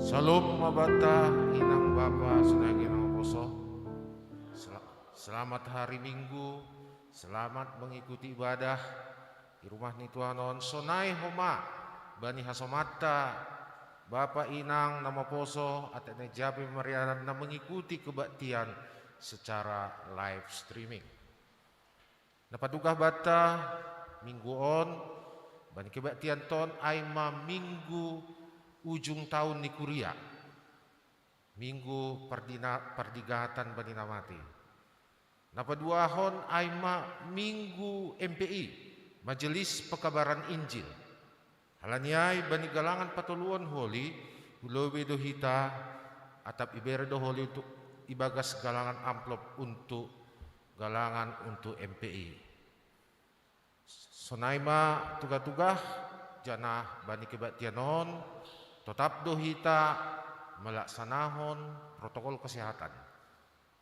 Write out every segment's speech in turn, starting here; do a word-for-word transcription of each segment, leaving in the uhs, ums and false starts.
Salom mabata, inang bapa sonai geno poso. Sel-, selamat hari Minggu, selamat mengikuti ibadah di rumah ni Tuhan on. Sonai homa bani hasomanta, bapa inang na maposo, atenek jape marianan na mengikuti kebaktian secara live streaming. Na patugah banta minggu on, bani kebaktian ton ai ma minggu ujung tahun ni kuria. Minggu pardina-, pardigatan bani na mate. Na paduahon ai ma minggu M P I, Majelis Pekabaran Injil. Halani ai bani galangan patoluon holi, hulobi do hita, atap ibere do holi untuk ibagas galangan amplop untuk galangan untuk M P I. Sonai ma tugah-tugah, janah bani kebaktian on, totap do hita melaksanahon protokol kesehatan.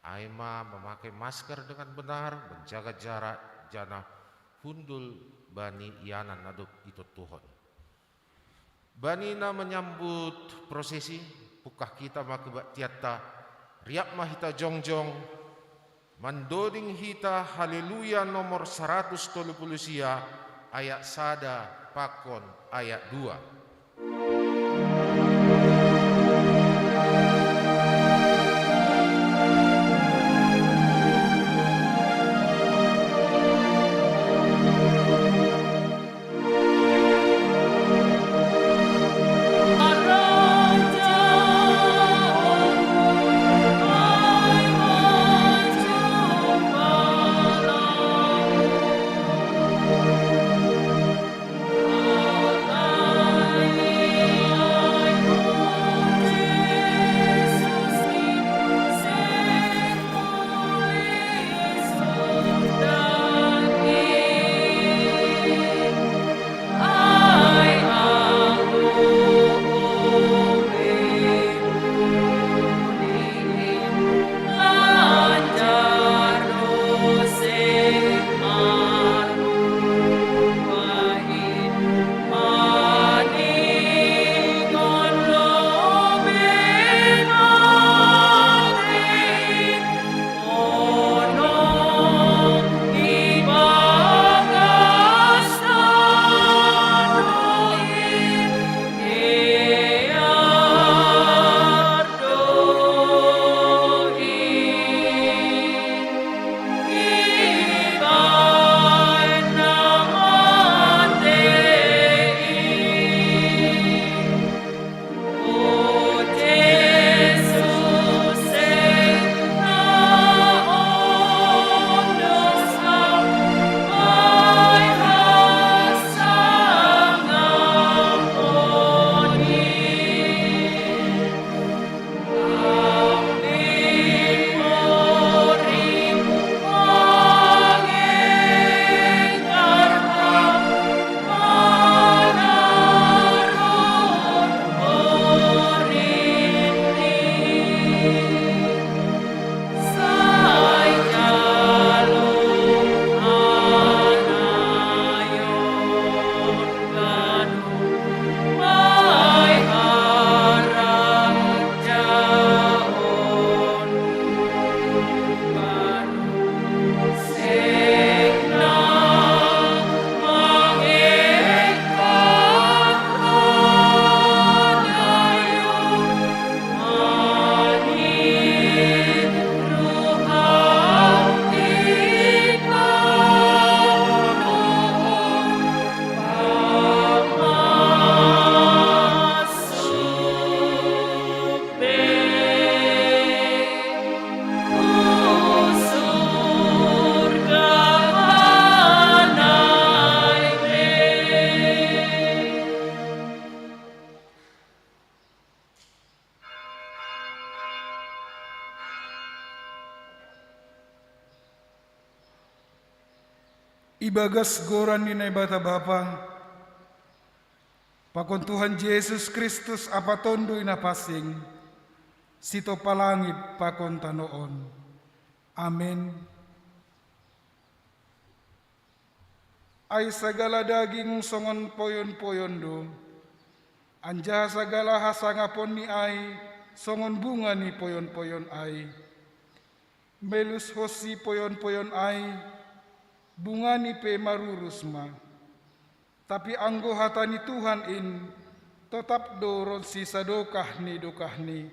Ai ma memakai masker dengan benar, menjaga jarak, janah hundul bani ianan na dob itontuhon. Bani na menyambut prosesi, pungkah hita ma kebaktianta, riap ma hita jongjong, mandoding hita Haleluya nomor saratus tolu puluh sia, ayat sada pakon ayat dua. Ibagas goran ni Naibata Bapa, pakon Tuhan Jesus Kristus Apa Tondu i na pansing, sitopa langit pakon tano on. Amen. Ai sagala daging songon poyon-poyon do, anjaha sagala hasangapon ni ai songon bunga ni poyon-poyon ai. Melus honsi poyon-poyon ai, bungani pe marurus ma. Tapi anggo hata ni Tuhan in, totap do ronsi sadokah ni dokahni.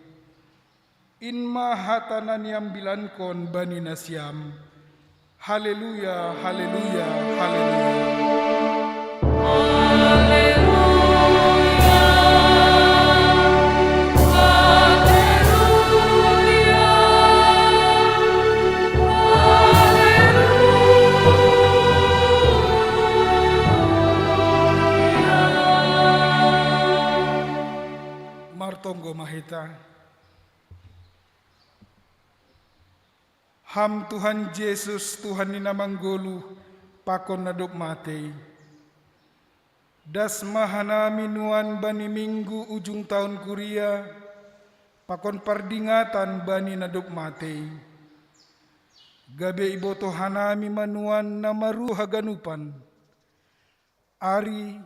In ma hata na niambilankon bani nasiam. Haleluya, haleluya, haleluya. Martonggo ma hita. Ham Tuhan Jesus, Tuhan ni na manggoluh pakon na dob matei. Das ma hanami nuan bani Minggu ujung taon kuria, pakon pardingatan bani na dob matei. Gabe ibotoh hanami ma nuan na maruhaganupan. Ari,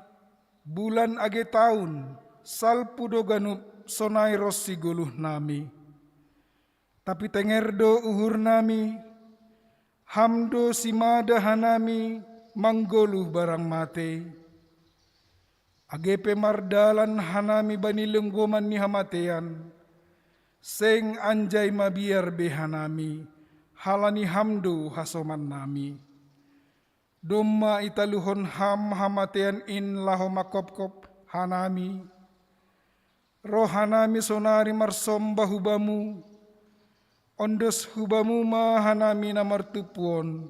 bulan age taon, salpu do ganup sonai ronsi goluhnami. Tapi tenger do uhurnami, Ham do simada hanami manggoluh barang matei. Age pe mardalan hanami bani lenggoman ni hamatean, seng anjai mabiar be hanami, halani Ham do hasomannami. Domma italuhon Ham hamatean in laho mangkopkop hanami, rohanami sonari marsomba hu Bamu, ondos hu Bamu ma hanami na martumpu on,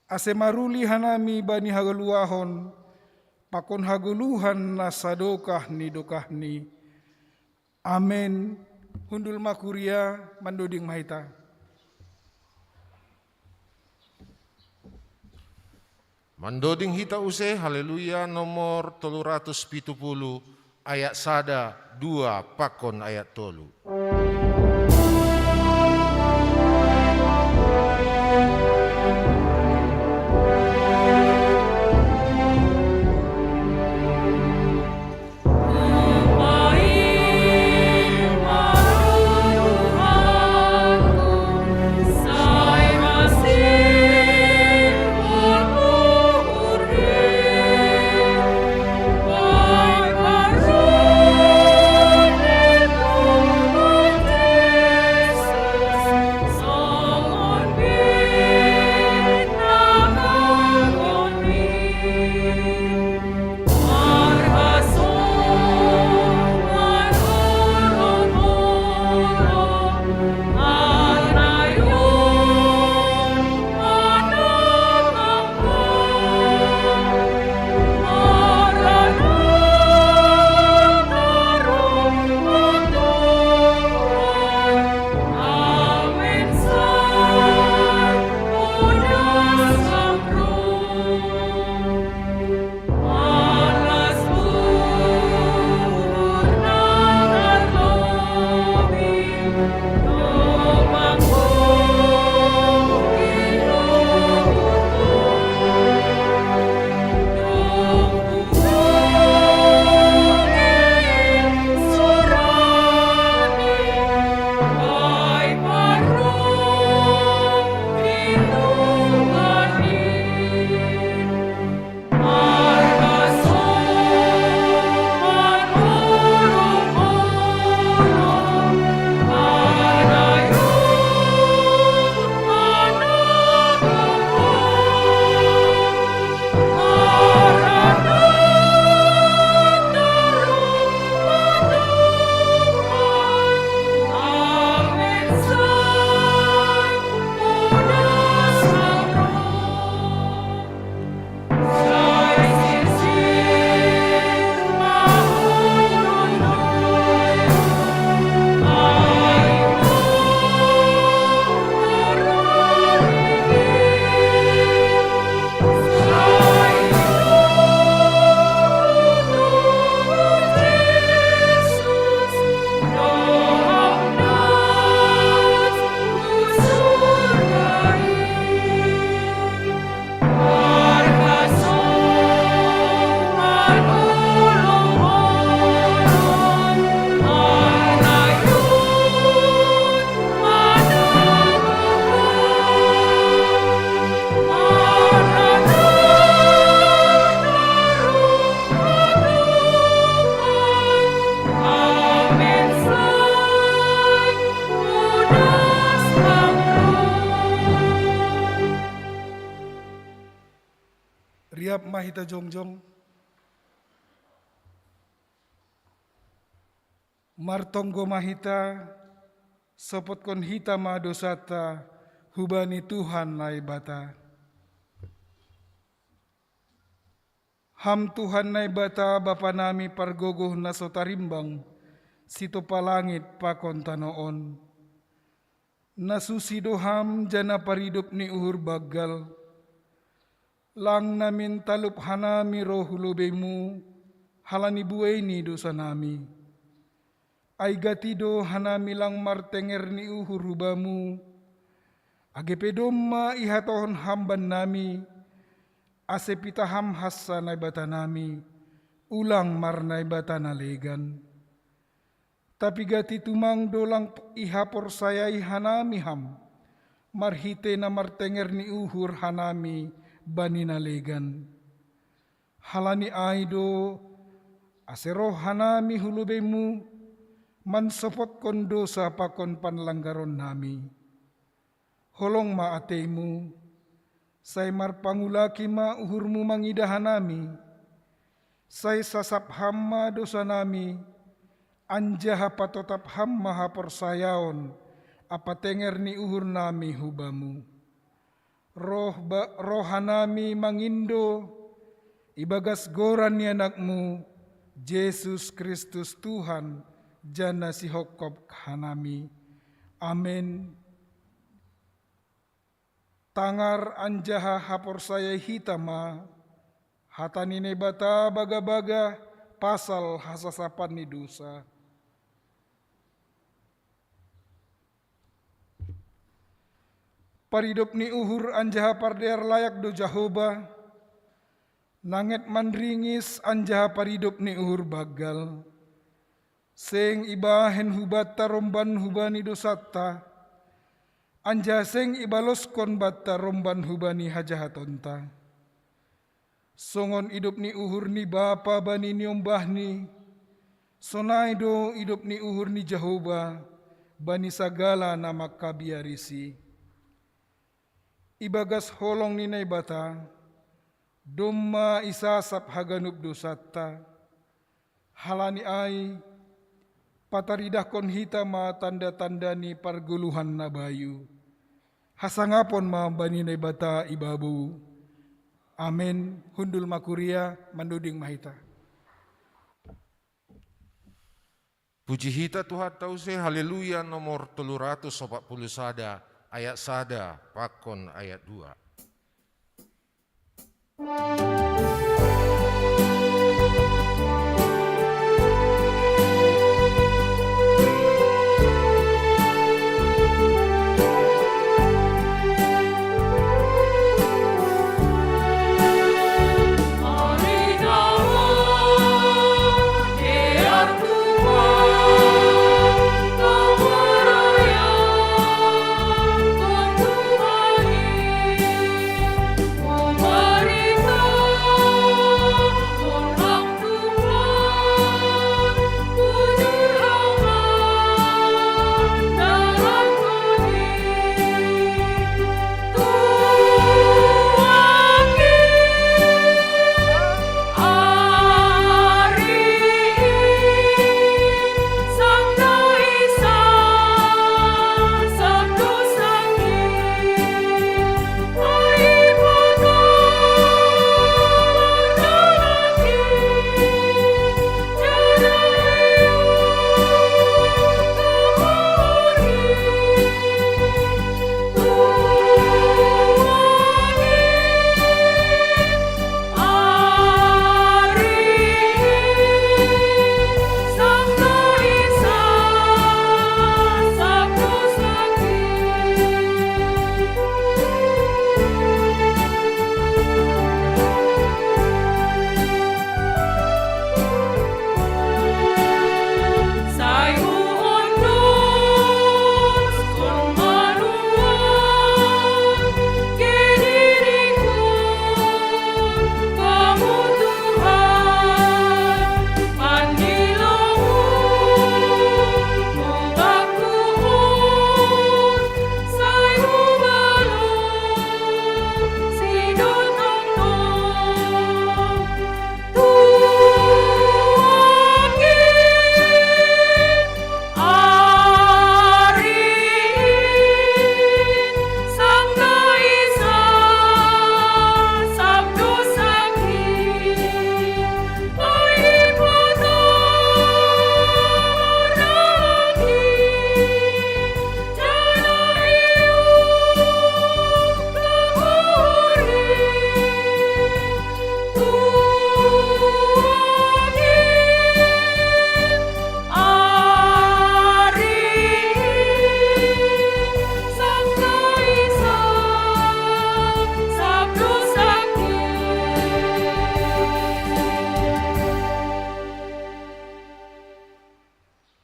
ase maruli hanami bani hagaluahon, pakon hagoluhan na sadokah ni dokahni. Amen. Hundul ma kuria, mandoding ma hita. Mandoding hita use, Haleluya, nomor tolu ratus pitu pulu, ayat sada, dua, pakon ayat tolu. Ma hita jongjong. Martonggo ma hita, sopotkon hita ma dosata hubani Tuhan Naibata. Ham Tuhan Naibata, Bapa nami pargogoh na so tarimbang, sitopa langit pakon tano on. Na susi do Ham janah paridop ni uhur banggal. Lang namin talup hanami roh hu lobei-Mu, halani buei ni dosa nami. Ai gati do hanami lang martenger ni uhur hu Bamu, age pe domma ihatahon Ham bannami, ase pitah Ham hansa Naibata nami, ulang marnaibata na legan. Tapi gati tumang do lang ihaporsayai hanami Ham, marhitei na martenger ni uhur hanami bani na legan. Halani ai do, ase roh hanami hu lobei-Mu, mansopotkon dosa pakon panlanggaron nami. Holong ma atei-Mu, sai marpangulaki ma uhur-Mu mangidah hanami, sai sasap Ham ma dosa nami, anjaha patotap Ham ma haporsayaon ampa tenger ni uhur nami hu Bamu. Roh ba-, roh hanami mangindo ibagas goran ni Anak-Mu, Jesus Kristus Tuhan, janah sihophop hanami. Amen. Tangar anjaha haporsayai hita ma hata ni Naibata bagabagah pasal hasasapan ni dosa. Paridop ni uhur anjaha pardear layak do Jahowa, nanget manringis anjaha paridop ni uhur banggal. Seng ibahen hubanta romban hubani dosanta, anjaha seng ibaloskon banta romban hubani hajahatonta. Songon idop ni uhur ni Bapa bani niombahni, sonai do idop ni uhur ni Jahowa bani sagala na mangkabiarisi. Ibagas holong ni Naibata, domma isasap haganup dosanta. Halani ai, pataridahkon hita ma tanda-tanda ni pargoluhan na bayu. Hasangapon ma bani Naibata ibabou. Amen. Hundul ma kuria, manuding ma hita. Puji hita Tuhanta use, Haleluya nomor tolu ratus opat puluh sada, ayat sada pakon ayat dua.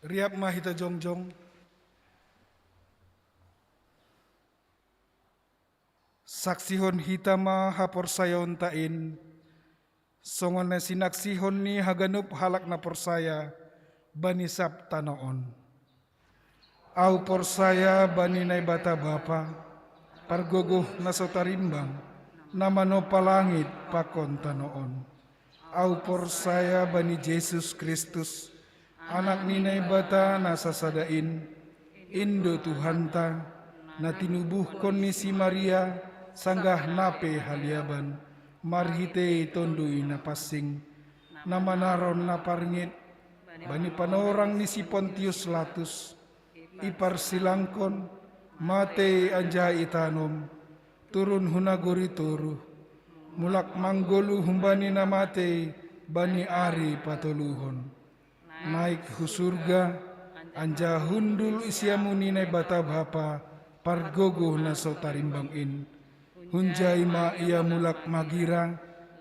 Riap ma hita jongjong. Saksihon hita ma haporsayaonta in, songon na sinaksihon ni haganup halak na porsaya bani sab tano on. Au porsaya bani Naibata Bapa, pargogoh na so tarimbang, na manompa langit pakon tano on. Au porsaya bani Jesus Kristus, Anak ni Naibata na sasada in, in do Tuhanta, na tinubuhkon ni si Maria, sanggah na pe haliaban, marhitei Tonduy Napansing, na manaron na parngit, bani panorang ni si Pontius Latus, iparsilangkon, matei anjaha itanom, turun hu nagori toruh, mulak manggoluh humbani na matei bani ari patoluhon. Naik hu surga, anjaha hundul i siamun ni Naibata Bapa, pargogoh na so tarimbang in. Hunjai ma ia mulak magira,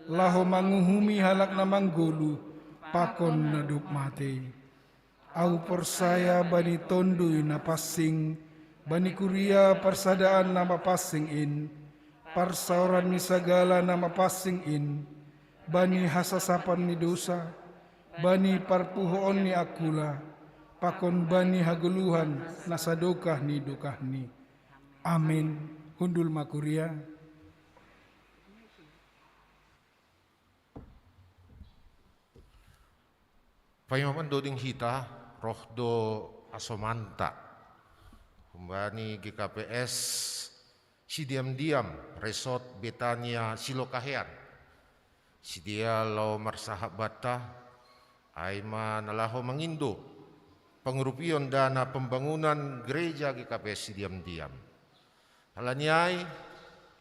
laho manguhumi halak na manggoluh, pakon na dob matei. Au porsaya bani Tonduy Napansing, bani kuria parsadaan na mapansing in, parsaoran ni sagala na mapansing in, bani hasasapan ni dosa, bani parpuhoon ni angkula, pakon bani hagoluhan na sadokah ni dokahni. Amin. Hundul ma kuria. Paima mandoding hita, roh do hasomanta humbani G K P S Sidiam-diam, Resort Betania Silokahean. Sidea laho marsahap banta, ai ma na laho mangindo pangurupion dana pembangunan gereja G K P S Sidiam-diam. Halani ai,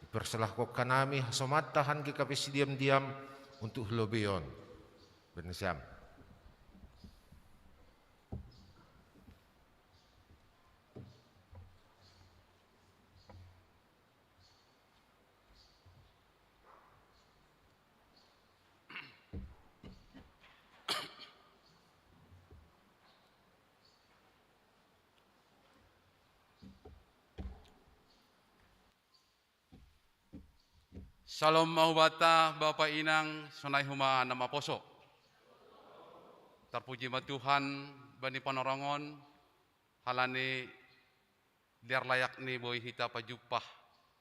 ipersilahkon hanami hasomanta han G K P S Sidiam-diam untuk halobeon. Bernisiam. Salom ma hubanta, Bapa Inang, sonai homa na maposo. Tarpuji ma Tuhan bani panorangon, halani dear layakni boi hita pajumpah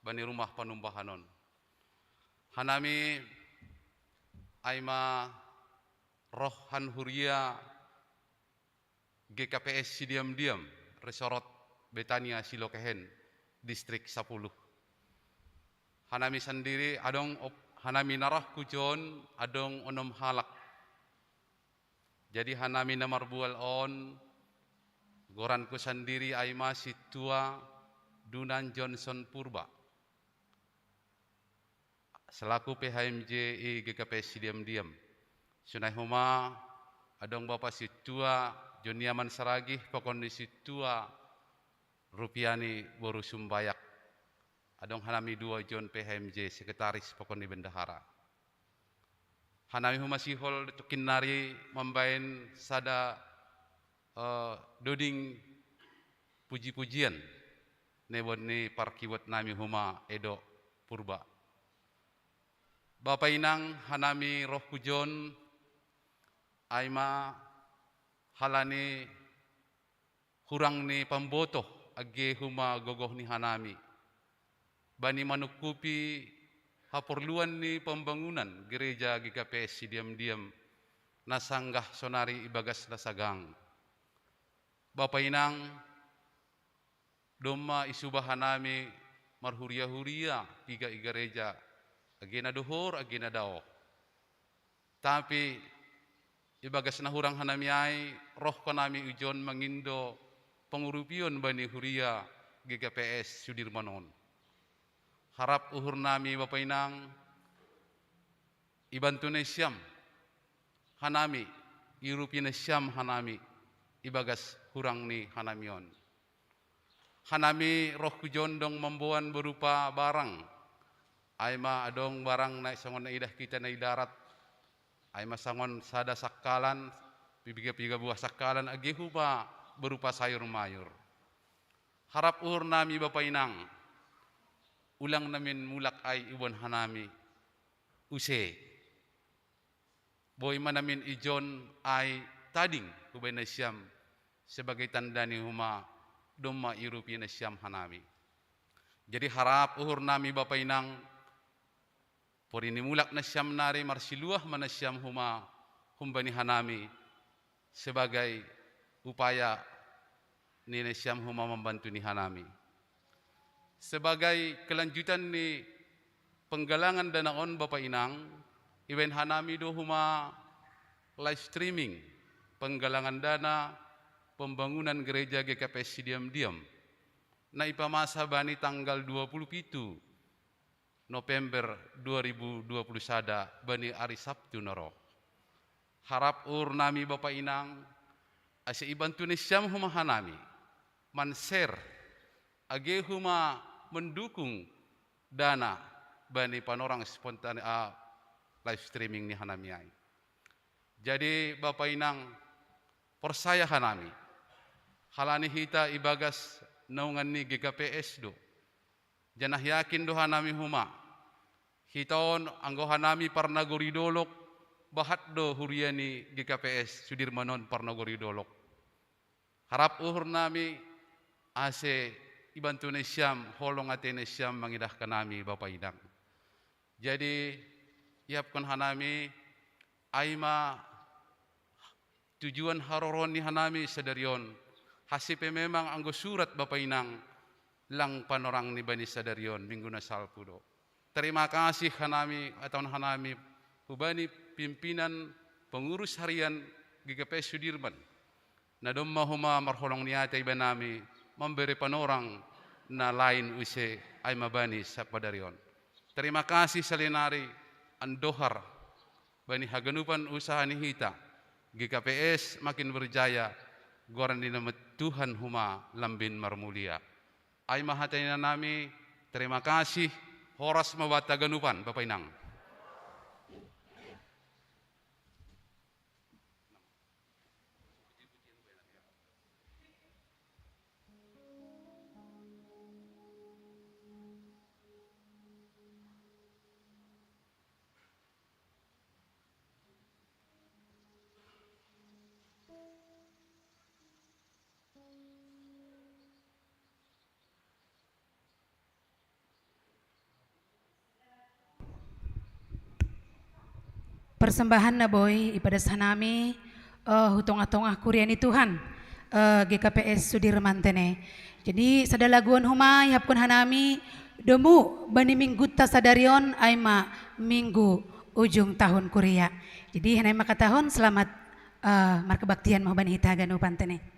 bani rumah panumbahan on. Hanami ai ma roh han huria G K P S Sidiam-diam, Resort Betania Silokehen, Distrik Sapuluh. Hanami sandiri adong op-, hanami na roh hujon adong onom halak. Jadi hanami na marbual on, goranku sandiri ai ma Sintua Dunan Johnson Purba, selaku P H M J i G K P S Sidiam-diam. Sonai homa adong Bapa Sintua Joniaman Saragih, pokon ni Sintua Rupiani boru Sumbayak. Adong hanami dua jon P H M J, sekretaris pokon ni bendahara. Hanami homa sihol tingki nari mambahen sada, eh, doding puji-pujian, nebon ni parkiwot nami homa Edo Purba. Bapa Inang, hanami roh hujon ai ma halani hurang ni pambotoh age homa gogoh ni hanami bani manungkupi haporluan ni pembangunan gereja G K P S Sidiam-diam na sanggah sonari ibagas na sagang. Bapa Inang, domma isuba hanami marhuria-huria piga i gareja, age na dohor, age na daoh. Tapi ibagas na hurang hanami ai, roh hanami hujon mangindo pangurupion bani huria G K P S Sudirman on. Harap uhur nami Bapa Inang, ibantu nasiam hanami, iurupi nasiam hanami ibagas hurang ni hanami on. Hanami roh hujon dong mamboan berupa barang. Ai ma adong barang na songon na idah hita na i darat. Ai ma songon sada sangkalan, piga-piga buah sangkalan, age homa berupa sayur mayur. Harap uhur nami Bapa Inang, ulang namin mulak ai iboan hanami use. Boi ma namin ijon ai tading hubaen nasiam sebagai tanda ni homa domma iurupi nasiam hanami. Jadi harap uhur nami Bapa Inang, pori ni mulak nasiam nari marsiluah ma nasiam homa humbani hanami sebagai upaya ni nasiam homa mambantu ni hanami. Sebagai kelanjutan ni penggalangan dana on Bapa Inang, ibaen hanami do homa live streaming penggalangan dana pembangunan gereja G K P S Sidiam-diam na ipamasa bani tanggal dua puluh pitu November dua ribu dua puluh sada bani ari Sabtu na ro. Harap uhur nami Bapa Inang, ase ibantu nasiam homa hanami man-share, age homa mendukung dana bani panorang spontan, ah, live streaming ni hanami ai. Jadi Bapa Inang, porsaya hanami, halani hita ibagas naungan ni G K P S do. Janah yakin do hanami homa, hita on anggo hanami parnagori dolok, bahat do huria ni G K P S Sudirman on parnagori dolok. Harap uhur nami ase ibantu nasiam holong ate nasiam mangidahkan hami Bapa Inang. Jadi iahapkon hanami, ai ma tujuan haroroan ni hanami sadari on, hansi pe memang anggo surat Bapa Inang lang panorang ni bani sadari on, minggu na salpu do. Terima kasih hanami, hatahon hanami hubani pimpinan pengurus harian G K P S Sudirman, na domma homa marholong ni ate iba nami mambere panorang na lain use ai ma bani sapadari on. Terima kasih salinari andohar bani haganupan usaha ni hita, G K P S makin berjaya, goar ni nama Tuhan homa lambin marmulia. Ai ma hata ni nami, terima kasih, horas ma banta haganupan, Bapa Inang. Persembahan na boi ipadas hanami, eh, hu tongah-tongah kuria ni Tuhan, eh, G K P S Sudirman tene. Jadi sada laguon homa iahapkon hanami domu bani minggunta sadari on ai ma minggu ujung tahun kuria. Jadi hanami mangkatahon selamat, eh, markebaktian ma hubani hita haganupan tene.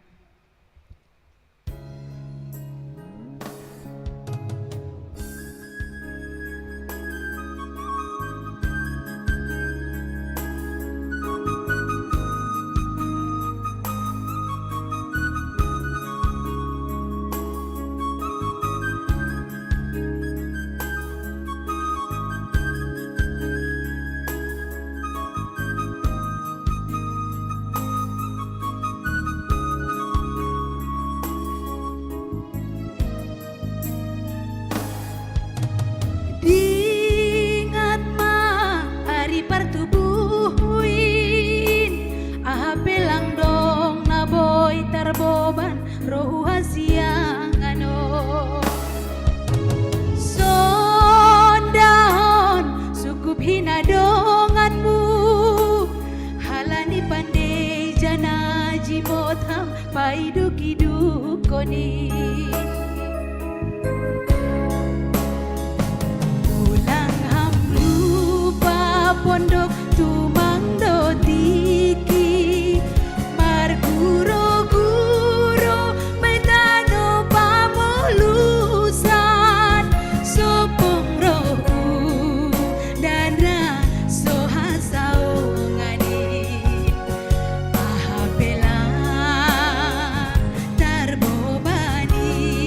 Ingat ma ari partubuhmu in, aha pe lang dong na boi tarboban roh hu hasiangan on. Sondahon sungkup hinadonganmu, halani pande jana jimot ham paiduk-idukkon i. Ulang ham lupa pondok tumang do tingki, marguroguro baitano pamolusan, sopong rohku dan na so hasaongan i. Aha pe lang tarbobani,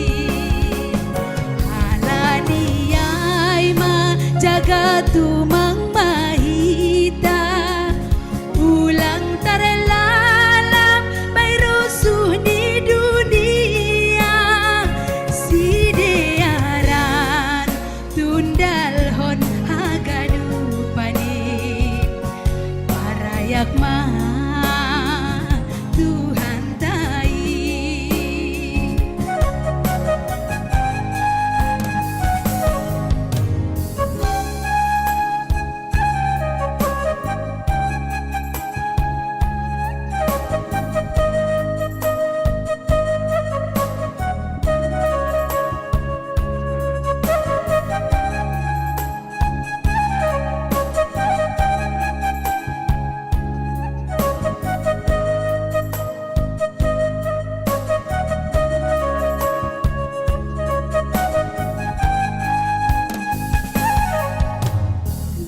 ma Tuhanta i.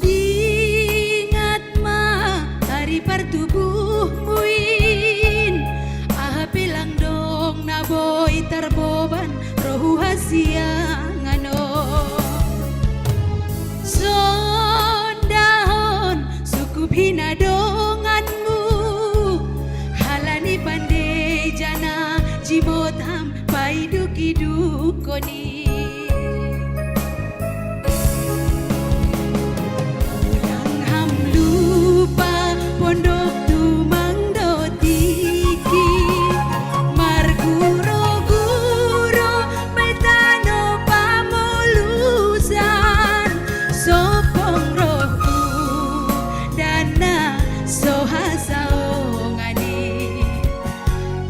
Dingat ma ari partubuhmu in, aha pe lang dong na boi tarboban roh hu hasiangan on. Sondahon sungkup hinadonganmu, halani pandei janah jimot ham paiduk-idukkon i. Ulang ham lupa pondok tumang do tingki, marguro-guro bai tano pamolusan, sopong roh hu dan na so hasaongan i.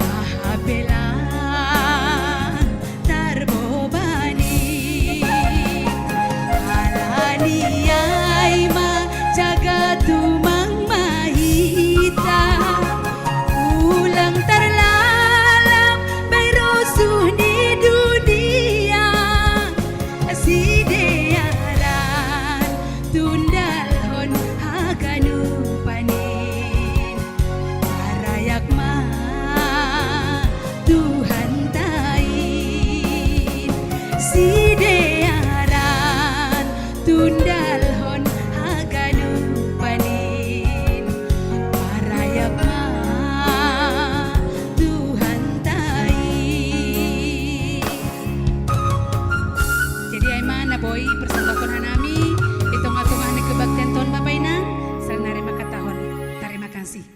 Aha pe lang tarboban i, halani ai ma jaga tumang ma hita. Ulang tarlalam bai rosuh ni dunia, sidearan tundalhon haganupan in. Parayak ma Tuhanta in, sidearan tundalhon haganupan in. Parayak ma Tuhanta in. Jadi ai ma na boi persembahkon hanami i tongah-tongah ni kebaktian ton Bapa Inang, saling nari makatahon tarima kasih.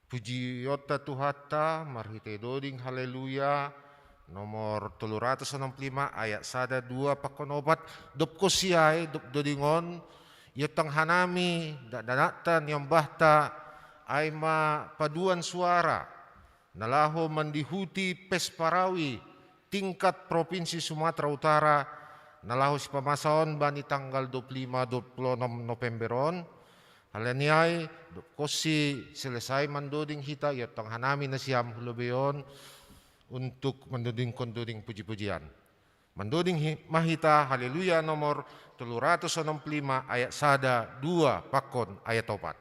Pujionta Tuhanta marhitei doding Haleluya nomor tolu ratus onom puluh lima ayat sada, dua pakon opat. Dob konsi ai, dob doding on, iontang hanami dakdanakta niombahta, ai ma paduan suara na laho mandihuti pes parawi tingkat Provinsi Sumatera Utara, na laho sipamasaon bani tanggal dua puluh lima, dua puluh enam November on. Halani ai, dob konsi selesai mandoding hita, iontang hanami nasiam hu lobei on untuk mandodingkon doding puji-pujian. Mandoding hi-, ma hita Haleluya nomor tolu ratus onom puluh lima ayat sada, dua pakon ayat opat.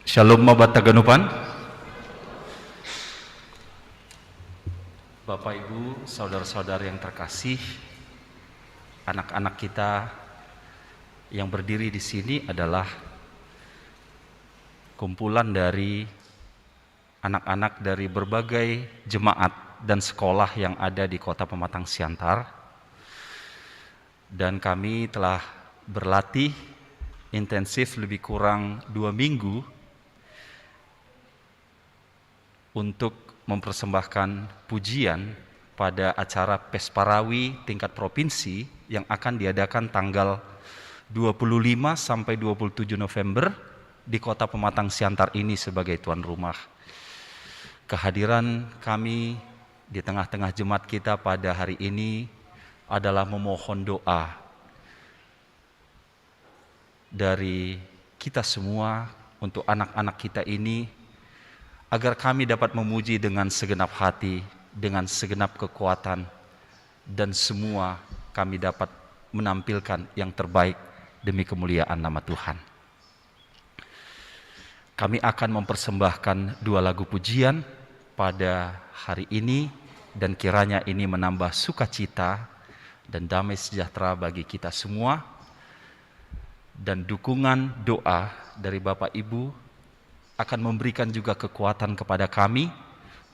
Shalom, Mabat Taganupan. Bapak, Ibu, saudara-saudara yang terkasih, anak-anak kita yang berdiri di sini adalah kumpulan dari anak-anak dari berbagai jemaat dan sekolah yang ada di Kota Pematang Siantar. Dan kami telah berlatih intensif lebih kurang dua minggu untuk mempersembahkan pujian pada acara Pesparawi tingkat provinsi yang akan diadakan tanggal dua puluh lima sampai dua puluh tujuh November di Kota Pematang Siantar ini sebagai tuan rumah. Kehadiran kami di tengah-tengah jemaat kita pada hari ini adalah memohon doa dari kita semua untuk anak-anak kita ini, agar kami dapat memuji dengan segenap hati, dengan segenap kekuatan, dan semua kami dapat menampilkan yang terbaik demi kemuliaan nama Tuhan. Kami akan mempersembahkan dua lagu pujian pada hari ini, dan kiranya ini menambah sukacita dan damai sejahtera bagi kita semua. Dan dukungan doa dari Bapak Ibu akan memberikan juga kekuatan kepada kami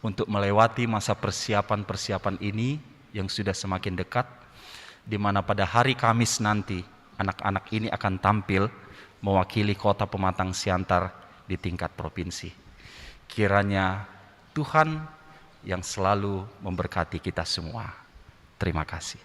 untuk melewati masa persiapan-persiapan ini yang sudah semakin dekat, di mana pada hari Kamis nanti anak-anak ini akan tampil mewakili Kota Pematang Siantar di tingkat provinsi. Kiranya Tuhan yang selalu memberkati kita semua. Terima kasih.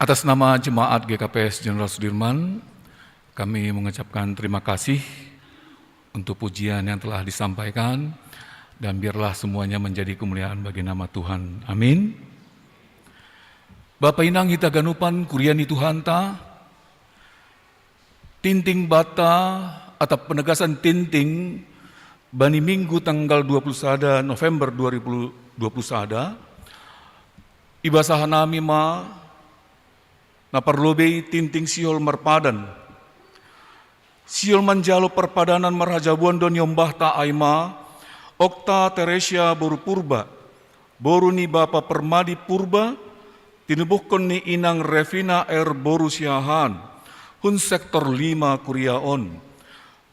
Atas nama jemaat G K P S Jenderal Sudirman, kami mengucapkan terima kasih untuk pujian yang telah disampaikan, dan biarlah semuanya menjadi kemuliaan bagi nama Tuhan. Amin. Bapa inang hita haganupan kuria ni Tuhanta, tinting bata atap penegasan tinting bani Minggu tanggal dua puluh sada November dua ribu dua puluh sada, ibasahan nami ma na parlobei tinting sihol marpadan. Sihol manjalo parpadanan marhajabuan do niombahta ai ma, Okta Teresia boru Purba, boru ni Bapa Permadi Purba, tinubuhkon ni Inang Revina R boru Siahaan, hun sektor lima kuria on.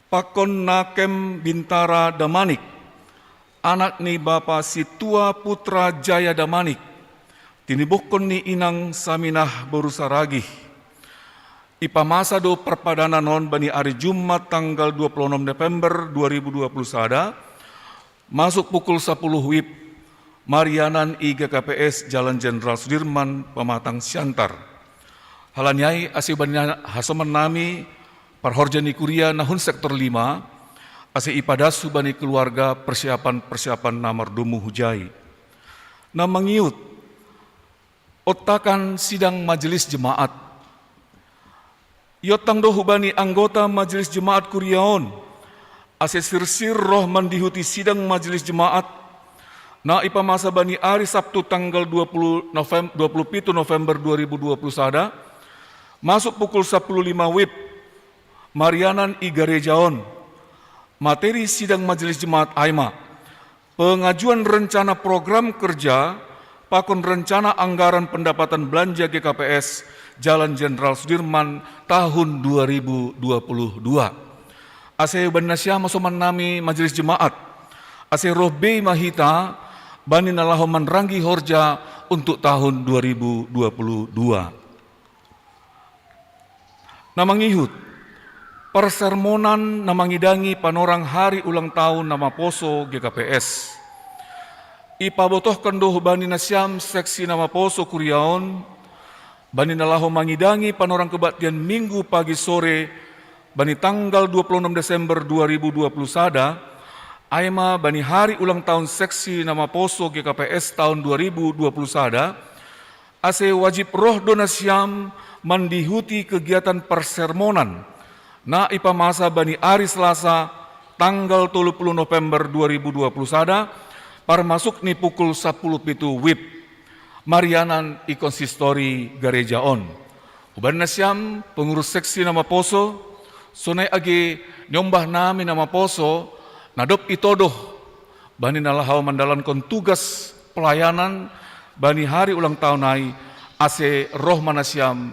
Pakon Nakem Bintara Damanik, anak ni Bapa Situa Putra Jaya Damanik, tinubuhkon ni Inang Saminah boru Saragih. Ipamasa do parpadanan on bani ari Jumat tanggal dua puluh onom November dua ribu dua puluh sada, masuk pukul sapuluh wib, marianan i G K P S Jalan Jenderal Sudirman, Pematang, Siantar. Halani ai ase bani na-, hasoman nami parhorja ni kuria na hun sektor lima, ase ipadas hubani keluarga persiapan-persiapan na mardomu hujai. Na mangihut, ottakan sidang majelis jemaat. Iottang do hubani anggota majelis jemaat kuria on, ase sirsir roh mandihuti sidang majelis jemaat, na ipamasa bani ari Sabtu tanggal dua puluh Novem-, dua puluh pitu November dua ribu dua puluh sada, masuk pukul sapuluh lima wib, marianan i gareja on. Materi sidang majelis jemaat ai ma, pengajuan rencana program kerja pakon rencana anggaran pendapatan belanja G K P S Jalan Jenderal Sudirman tahun dua ribu dua puluh dua. Ase bani nasiam hasoman nami majelis jemaat, ase roh bei ma hita bani na laho manranggi horja untuk tahun dua ribu dua puluh dua. Na mangihut, parsermonan na mangidangi panorang hari ulang tahun na maposo G K P S. Ipabotohkon do hubani nasiam seksi na maposo kuria on, bani na laho mangidangi panorang kebaktian Minggu pagi sore, bani tanggal dua puluh onom Desember dua ribu dua puluh sada, ai ma bani hari ulang tahun seksi na maposo G K P S tahun dua ribu dua puluh sada, ase wajib roh do nasiam mandihuti kegiatan parsermonan, na ipamasa bani ari Selasa, tanggal tolu puluh November dua ribu dua puluh sada, parmasuk ni pukul sapuluh pitu wib, marianan i konsistori gareja on. Hubani nasiam pengurus seksi na maposo, sonai age niombah nami na maposo, na dob itodoh bani na laho mandalankon tugas pelayanan bani hari ulang tahun ai, ase roh ma nasiam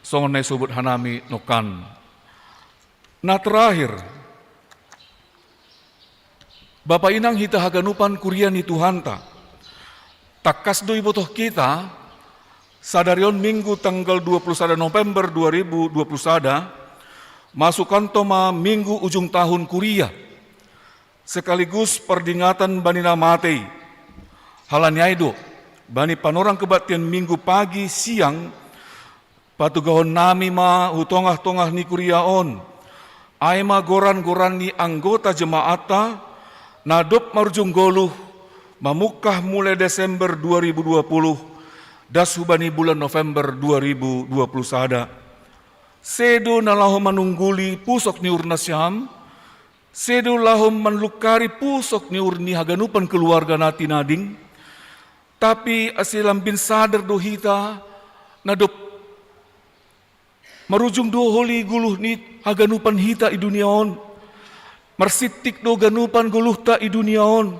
songon na isobut hanami nongkan. Na terakhir, Bapa inang hita haganupan kuria ni Tuhanta, tangkas do ibotoh hita, sadari on Minggu tanggal dua puluh sada November dua ribu dua puluh sada, masukanto ma Minggu ujung tahun kuria, sekaligus pardingatan bani na matei. Halani ai do, bani panorang kebaktian Minggu pagi siang, patugahon nami ma hu tongah-tongah ni kuria on, ai ma goran-goran ni anggota jemaatta, na dob marujung goluh, mamungkah mulai Desember dua ribu dua puluh, das hubani bulan November dua ribu dua puluh sada. Sedo na laho manungguli pusok ni uhur nasiam, sedo laho manlungkari pusok ni uhur ni haganupan keluarga na tinading, tapi ase lambin sadar do hita, na dob marujung do holi goluh ni haganupan hita i dunia on. Marsintik do ganupan goluhta i dunia on.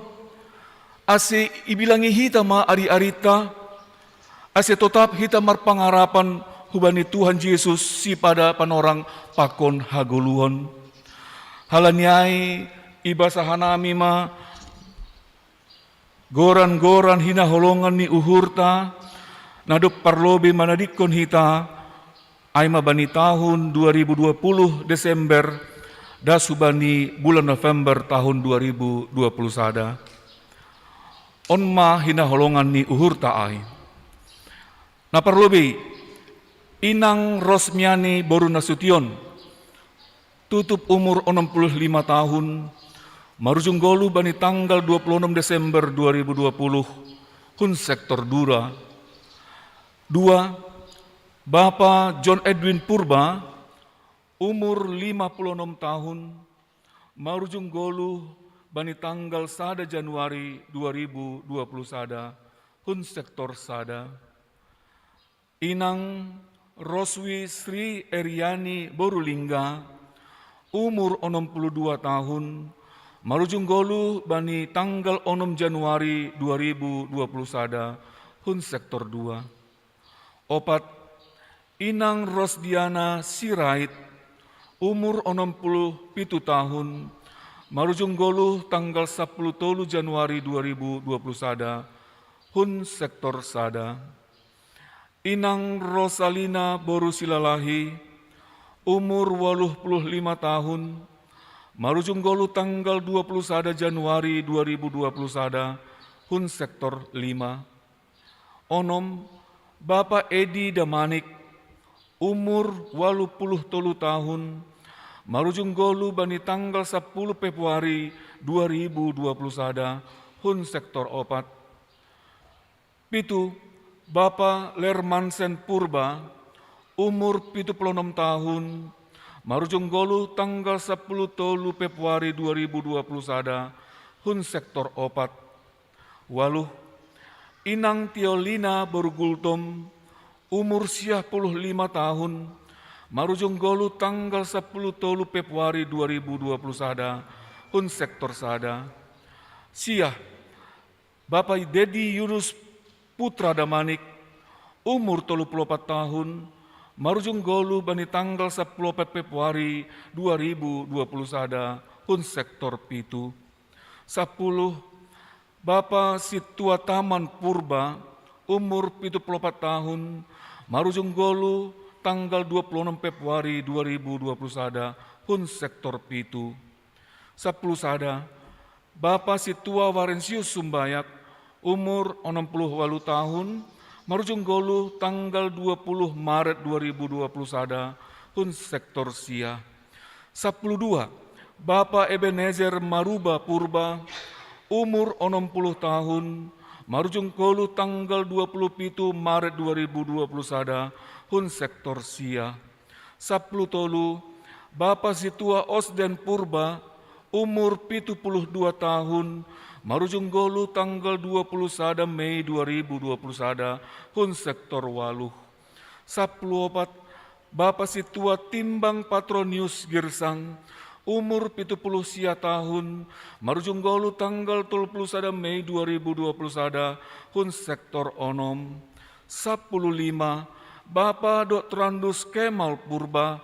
Ase ibilangkon hita ma ari-arinta, ase totap hita marpangarapan hubani Tuhan Jesus, sipada panorang pakon hagoluhon. Halani ai, ibasa hanami ma goran-goran hinaholongan ni uhurta, na dob parlobei manadingkon hita, ai ma bani tahun dua ribu dua puluh Desember, das hubani bulan November tahun dua ribu dua puluh sada. On ma hinaholongan ni uhurta ai. Na parlobei, Inang Rosmiani boru Nasution, tutup umur onom puluh lima tahun, marujung golu bani tanggal dua puluh onom Desember dua ribu dua puluh, hun sektor Dura. Dua, Bapa John Edwin Purba, umur lima puluh onom tahun, marujung golu bani tanggal sada Januari dua ribu dua puluh sada, hun sektor sada. Inang Roswi Sri Eriani boru Lingga, umur onom puluh dua tahun, marujung golu bani tanggal onom Januari dua ribu dua puluh sada, hun sektor dua. Opat, Inang Rosdiana Sirait, umur onom puluh pitu tahun, marujung golu tanggal sapuluh tolu Januari dua ribu dua puluh sada, hun sektor sada. Inang Rosalina boru Silalahi, umur waluh puluh lima tahun, marujung golu tanggal dua puluh sada Januari dua ribu dua puluh sada, hun sektor lima. Onom, Bapa Edi Damanik, umur waluh puluh tolu tahun, marujung golu bani tanggal sapuluh Februari dua ribu dua puluh sada, hun sektor opat. Pitu, Bapa Lermansen Purba, umur pitu puluh onom tahun, marujung golu tanggal sapuluh tolu Februari dua ribu dua puluh sada, hun sektor opat. Waluh, Inang Tiolina boru Gultom, umur siah puluh lima tahun, marujung golu tanggal sapuluh tolu Februari dua ribu dua puluh sada, hun sektor sada. Siah, Bapa Dedi Yunus Putra Damanik, umur tolu puluh opat tahun, marujung golu bani tanggal sapuluh opat Februari dua ribu dua puluh sada, hun sektor pitu. Sapuluh, Bapa Situa Taman Purba, umur pitu puluh opat tahun, marujung golu tanggal dua puluh onom Februari dua ribu dua puluh sada, hun sektor pitu. Sapuluh sada, Bapa Situa Warensius Sumbayak, umur onom puluh waluh tahun, marujung golu tanggal dua puluh Maret dua ribu dua puluh sada, hun sektor sia. Sapuluh dua, Bapa Ebenezer Maruba Purba, umur onom puluh tahun, marujung golu tanggal dua puluh pitu Maret dua ribu dua puluh sada, hun sektor sia. Sapuluh tolu, Bapa Situa Osden Purba, umur pitu puluh dua tahun, marujung golu tanggal dua puluh sada Mei dua ribu dua puluh sada, hun sektor waluh. Sapuluh opat, Bapa Situa Timbang Patronius Girsang, umur pitu puluh sia tahun, marujung golu tanggal tolu puluh sada Mei dua ribu dua puluh sada, hun sektor onom. Sapuluh lima, Bapa Doktorandus Kemal Purba,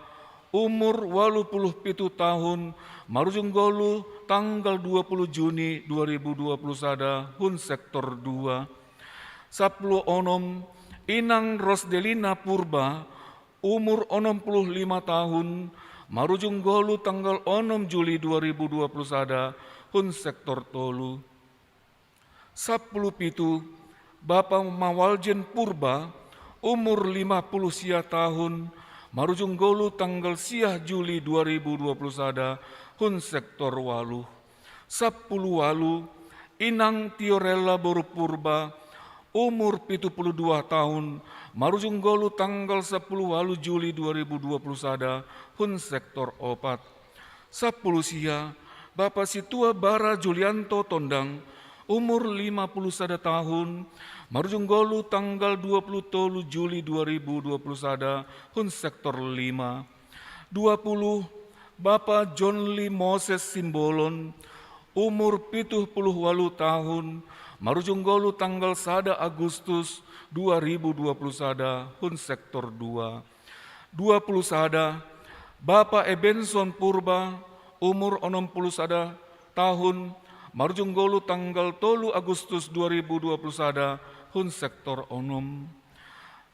umur waluh puluh pitu tahun, marujung golu tanggal dua puluh Juni dua ribu dua puluh sada, hun sektor dua. Sapuluh onom, Inang Rosdelina Purba, umur onom puluh lima tahun, marujung golu tanggal onom Juli dua ribu dua puluh sada, hun sektor tolu. Sapuluh pitu, Bapa Mawaljen Purba, umur lima puluh sia tahun, marujung golu tanggal siah Juli dua ribu dua puluh sada, hun sektor waluh. Sapuluh waluh, Inang Tiorella boru Purba, umur pitu puluh dua tahun, marujung golu tanggal sapuluh waluh Juli dua ribu dua puluh sada, hun sektor opat. Sapuluh sia, Bapa Situa Bara Julianto Tondang, umur lima puluh sada tahun, marujung golu tanggal dua puluh tolu Juli dua ribu dua puluh sada, hun sektor lima. Dua puluh, Bapa John Lee Moses Simbolon, umur pitu puluh waluh tahun, marujung golu tanggal sada Agustus dua ribu dua puluh sada, hun sektor dua. Dua puluh sada, Bapa Ebenson Purba, umur onom puluh sada tahun, marujung golu tanggal tolu Agustus dua ribu dua puluh sada, hun sektor onom.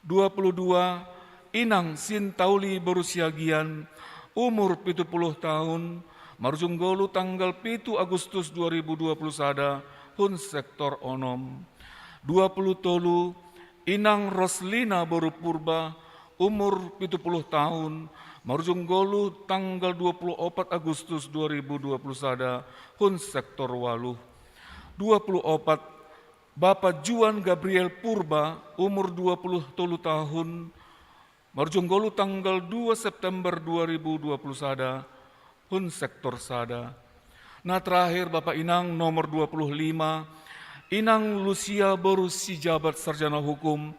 Dua puluh dua, Inang Sintauli boru Siagian, umur pitu puluh tahun, marujung golu tanggal pitu Agustus dua ribu dua puluh sada, hun sektor onom. Dua puluh tolu, Inang Roslina boru Purba, umur pitu puluh tahun, marujung goluh tanggal dua puluh opat Agustus dua ribu dua puluh sada, hun sektor waluh. Dua puluh opat, Bapa Juan Gabriel Purba, umur dua puluh tolu tahun, marujung goluh tanggal dua September dua ribu dua puluh sada, hun sektor sada. Nah, terakhir, Bapak Inang nomor dua puluh lima, Inang Lucia Boru Sijabat, sarjana hukum,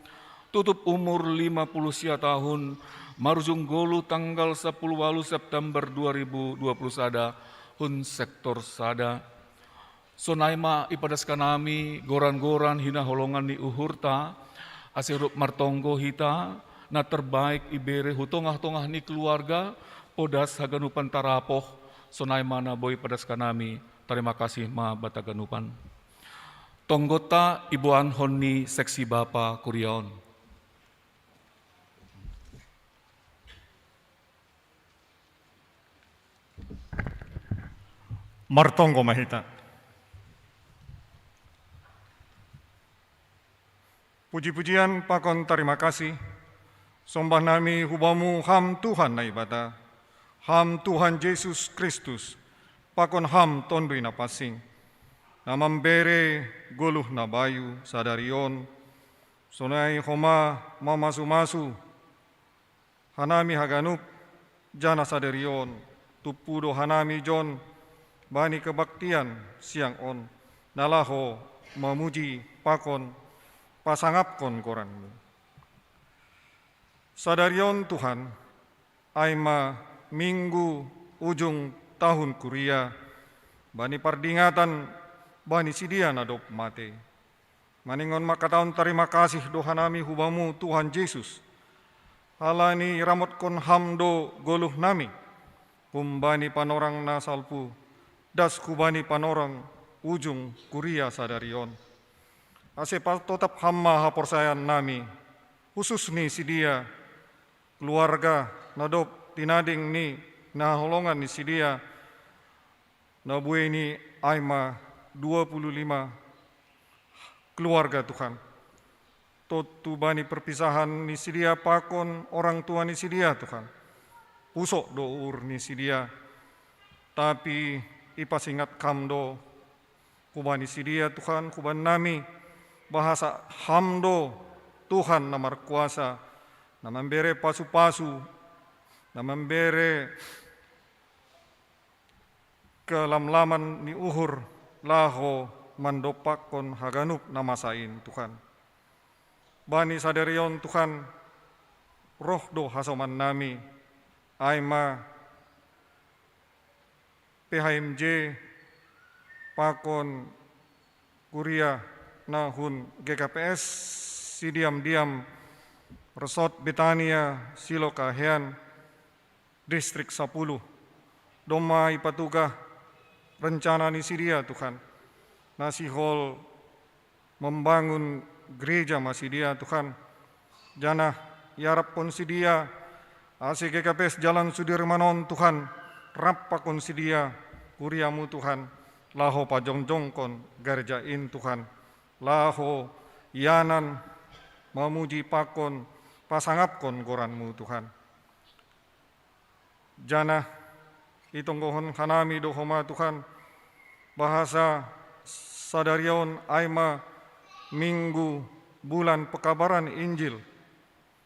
tutup umur lima puluh sia tahun, marujung goluh tanggal sepuluh waluh September dua ribu dua puluh sada, hun sektor sada. Sonai ma ipadas kanami goran-goran hinaholongan ni uhurta, ase dob martonggo hita, na terbaik ibere hu tongah-tongah ni keluarga, podas haganupan tarapoh. Sonai ma na boi padas kanami. Tarima kasih ma bata ganupan. Tonggonta iboanhon ni seksi bapa kuria on. Martonggo ma hita. Puji-pujian pakon tarima kasih, sombah nami hu Bamu, Ham Tuhan Naibata, Ham Tuhan Jesus Kristus, pakon Ham Tonduy Napansing, na mambere goluh na bayu sadari on, sonai homa mamasu-masu hanami haganup, janah sadari on tumpu do hanami jon bani kebaktian siang on, na laho mamuji pakon pasangapkon goran-Mu. Sadari on, Tuhan, ai ma Minggu ujung tahun kuria, bani pardingatan bani sidea na dob mate. Maningon mangkatahon tarima kasih do hanami hu Bamu, Tuhan Jesus, halani iramotkon Ham do goluh nami humbani panorang na salpu, das hubani panorang ujung kuria sadari on. Ase patotap Ham ma haporsayaon nami, husus ni sidea, keluarga na dob tinading ni hinaholongan ni sidea, na buei ni ai ma dua puluh lima keluarga, Tuhan. Tontu bani perpisahan ni sidea pakon orang tua ni sidea, Tuhan, pusok do uhur ni sidea, tapi ipasingat Ham do hubani sidea, Tuhan, hubani nami, bahasa Ham do Tuhan na markuasa, na mambere pasu-pasu, na mambere kelamlaman ni uhur laho mandompakkon haganup na masa in, Tuhan. Bani sadari on, Tuhan, roh do hasoman nami, ai ma P H M J pakon kuria na hun G K P S Sidiam-diam, Resort Betania Silo Kahean, Distrik sapuluh. Domma ipatugah rencana ni sidea, Tuhan, na sihol membangun gereja ma sidea, Tuhan, janah iarapkon sidea, ase G K P S Jalan Sudirman on, Tuhan, rap pakon sidea kuria-Mu, Tuhan, laho pajongjongkon gereja in, Tuhan, laho ianan mamuji pakon pasangapkon goran-Mu, Tuhan. Janah itonggohon hanami do homa, Tuhan, bahasa sadari on ai ma Minggu bulan pekabaran Injil,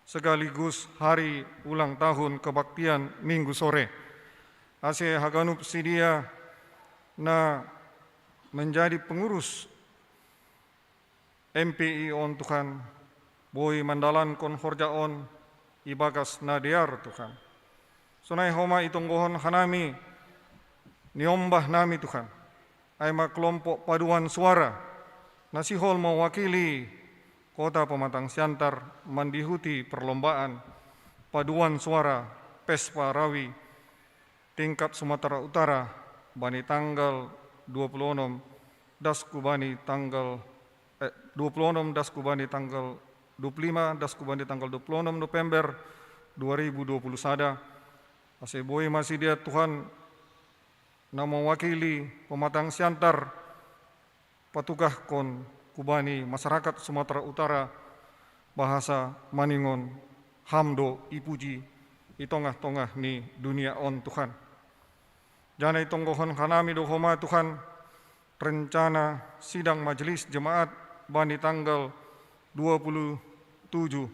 sekaligus hari ulang tahun kebaktian Minggu sore. Ase haganup sidea na menjadi pengurus M P I on, Tuhan, boi mandalankon horja on ibagas na dear, Tuhan. Sonai homa itonggohon hanami niombah nami, Tuhan, ai ma kelompok paduan suara, na sihol mewakili Kota Pematang Siantar mandihuti perlombaan paduan suara Pespa Rawi tingkat Sumatera Utara, bani tanggal dua puluh onom das hubani tanggal, eh, dua puluh onom das hubani tanggal dua puluh lima, das hubani tanggal dua puluh onom November dua ribu dua puluh sada. Ase boi ma sidea, Tuhan, na mewakili Pematang Siantar, patugahkon hubani masyarakat Sumatera Utara, bahasa maningon, Ham do ipuji i tongah-tongah ni dunia on, Tuhan. Janah itonggohon hanami do homa, Tuhan, rencana sidang majelis jemaat bani tanggal dua puluh tujuh,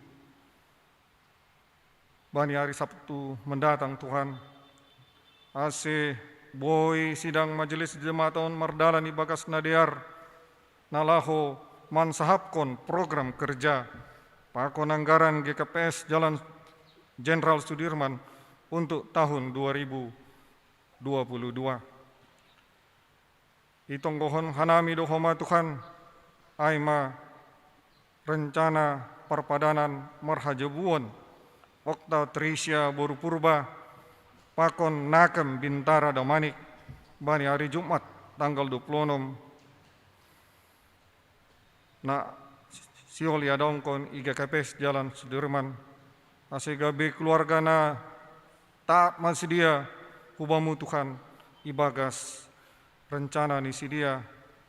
bani ari Sabtu mendatang, Tuhan. Ase boi sidang majelis jemaat on mardalan ibagas na dear, na laho mansahapkon program kerja pakon anggaran G K P S Jalan Jenderal Sudirman untuk tahun dua ribu dua puluh dua. Itonggohon hanami do homa, Tuhan, ai ma rencana parpadanan marhajabuon Okta Trisia boru Purba pakon Nakem Bintara Damanik bani ari Jumat tanggal dua puluh enam, na sihol iadaongkon i G K P S Jalan Sudirman, ase gabe keluarga na taat ma sidea hu Bamu, Tuhan, ibagas rencana ni sidea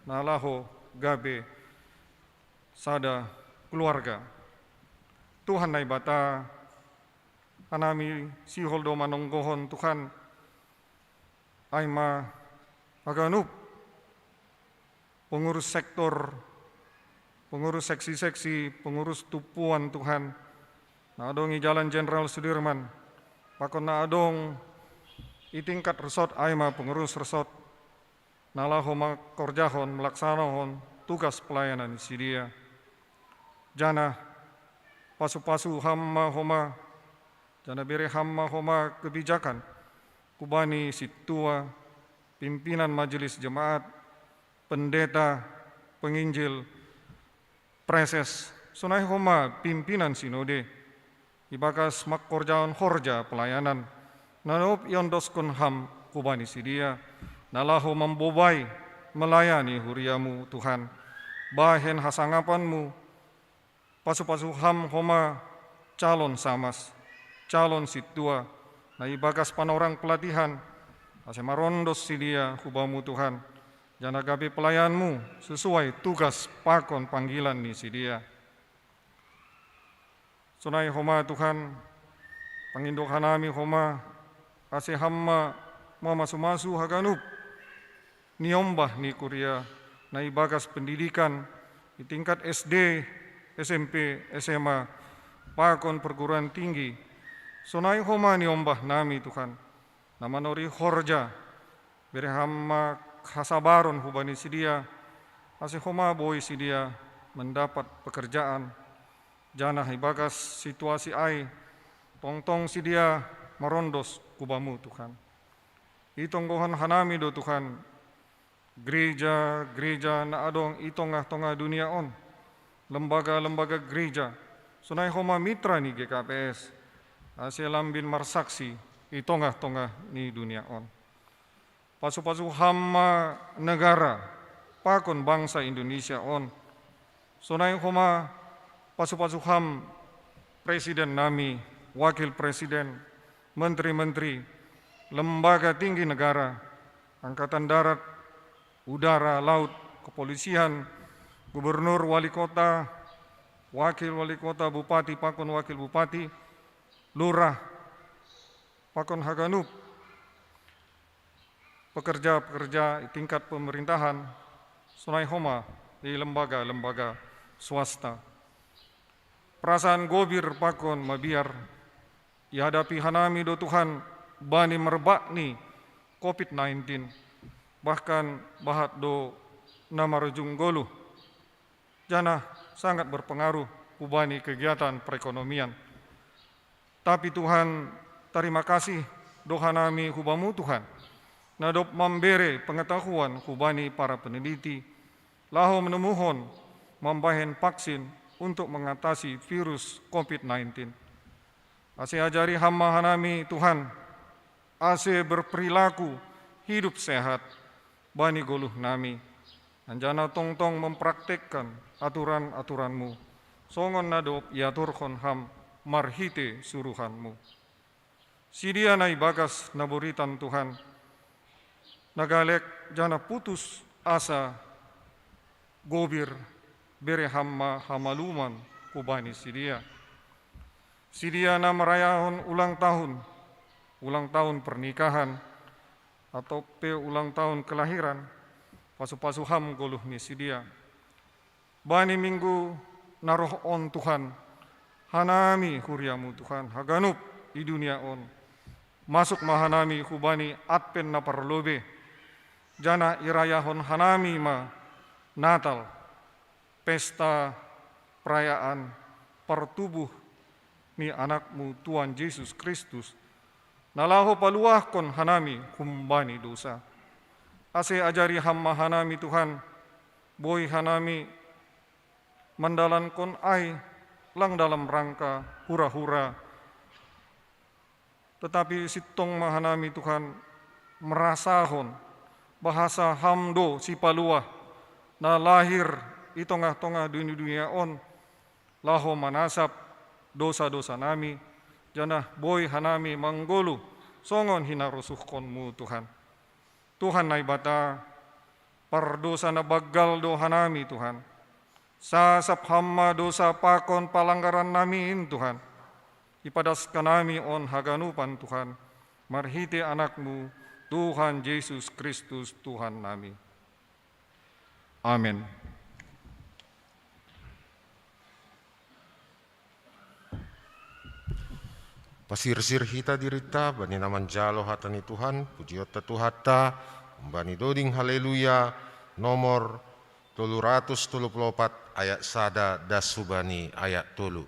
na laho gabe sada keluarga. Tuhan Naibata, hanami sihol do manonggohon, Tuhan, ai ma haganup pengurus sektor, pengurus seksi-seksi, pengurus tumpuan, Tuhan, na adong i Jalan Jenderal Sudirman, pakon na adong i tingkat resort, ai ma pengurus resort, na laho mangkorjahon, malaksanahon tugas pelayanan ni sidea. Janah pasu-pasu Ham ma homa, janah bere Ham ma homa kebijakan hubani sintua, pimpinan majelis jemaat, pendeta, penginjil, preses, sonai homa pimpinan sinode, ibagas mangkorjahon horja pelayanan, na dob iondoskon Ham hubani sidea, na laho mambobai melayani huria-Mu, Tuhan, bahen hasangapan-Mu. Pasu-pasu Ham homa calon samas, calon sintua, na ibagas panorang pelatihan, ase marondos sidea hu Bamu, Tuhan, janah gabe pelayan-Mu sesuai tugas pakon panggilan ni sidea. Sonai homa, Tuhan, pangindo hanami homa, ase Ham ma mamasu-masu haganup niombah ni kuria na ibagas pendidikan i tingkat S D, S M P, S M A, pakon perguruan tinggi. Sonai homa niombah nami, Tuhan, na manori horja, bere Ham ma hasabaron hubani sidea, ase homa boi sidea mendapat pekerjaan, janah ibagas situasi ai, tongtong sidea marondos hu Bamu, Tuhan. Itonggohon hanami do, Tuhan, gereja-gereja na adong i tongah-tongah dunia on, lembaga-lembaga gereja, sonai homa mitra ni G K P S, ase lambin marsaksi i tongah-tongah ni dunia on. Pasu-pasu Ham ma negara pakon bangsa Indonesia on. Sonai homa pasu-pasu Ham presiden nami, wakil presiden, menteri-menteri, lembaga tinggi negara, angkatan darat, udara, laut, kepolisian, gubernur, wali kota, wakil wali kota, bupati pakon wakil bupati, lurah pakon haganup pekerja-pekerja i tingkat pemerintahan, sonai homa i lembaga-lembaga swasta. Perasaan gobir pakon mabiar ihadapi hanami do, Tuhan, bani merbak ni covid nineteen, bahkan bahat do na marujung goluh, janah sangat berpengaruh hubani kegiatan perekonomian. Tapi Tuhan, tarima kasih do hanami hu Bamu, Tuhan, na dob mambere pengetahuan hubani para peneliti, laho menemuhon mambahen vaksin untuk mengatasi virus covid nineteen. Ase ajari Ham ma hanami, Tuhan, ase berperilaku hidup sehat bani goluh nami, anjaha tongtong mempraktekkan aturan-aturan-Mu, songon na dob iaturhon Ham marhite suruhan-Mu. Sidea na ibagas na boritan, Tuhan, na galek janah putus asa, gobir, bere Ham ma hamaluman hubani sidea. Sidia na marayahon ulang tahun, ulang tahun pernikahan, atau pe ulang tahun kelahiran, pasu-pasu ham goluh ni sidia. Bani minggu na roh on Tuhan, hanami huriamu Tuhan, haganup i dunia on. Masuk ma hanami hubani Advent na parlobei, janah irayahon hanami ma Natal, pesta perayaan partubuh ni Anakmu Tuhan Jesus Kristus, na laho paluahkon hanami humbani dosa. Ase ajari ham ma hanami Tuhan, boi hanami mandalankon ai lang dalam rangka hura-hura, tetapi sintong ma hanami Tuhan merasahon bahasa ham do sipaluah na lahir i tongah-tongah dunia on, laho manasap dosa-dosa nami, janah boi hanami manggoluh songon hinarosuhkonmu Tuhan. Tuhan Naibata, pardosa na banggal do hanami Tuhan. Sasap ham ma dosa pakon palanggaran nami in Tuhan. Ipadas hanami on haganupan Tuhan, marhite Anakmu, Tuhan Jesus Kristus Tuhan nami. Amen. Pasirsir hita dirinta bani na manjalo hata ni Tuhan, pujionta Tuhanta, humbani doding Haleluya, nomor tolu ratus tolu puluh opat, ayat sada das hubani ayat tolu.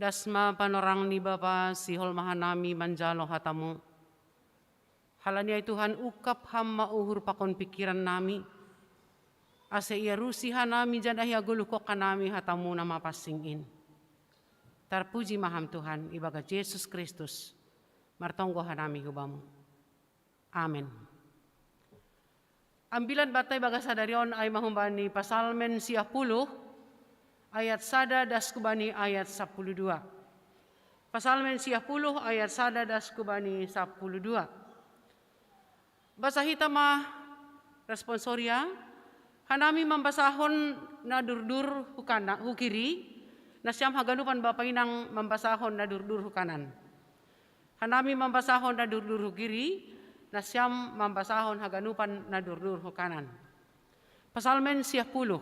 Dasma panorang ni Bapa, sihol ma hanami manjalo hatamu. Halani ai Tuhan, ungkap ham ma uhur pakon pikiran nami, ase iarusi hanami janah iagoluhkon hanami hatamu na mapansing in. Tarpuji ma ham Tuhan, ibagas Jesus Kristus, martonggo hanami hu Bamu. Amen. Ambilan banta ibagas sadari on ai ma humbani Pasalmen siah puluh, ayat sada das hubani ayat sapuluh dua. Pasalmen siah puluh ayat sada das hubani sapuluh dua. Basa hita ma responsoria, hanami mambasahon na durdur hu kana-, hu kiri, nasiam haganupan bapa inang mambasahon na durdur hu kanan. Hanami mambasahon na durdur hu kiri, nasiam mambasahon haganupan na durdur hu kanan. Pasalmen siah puluh,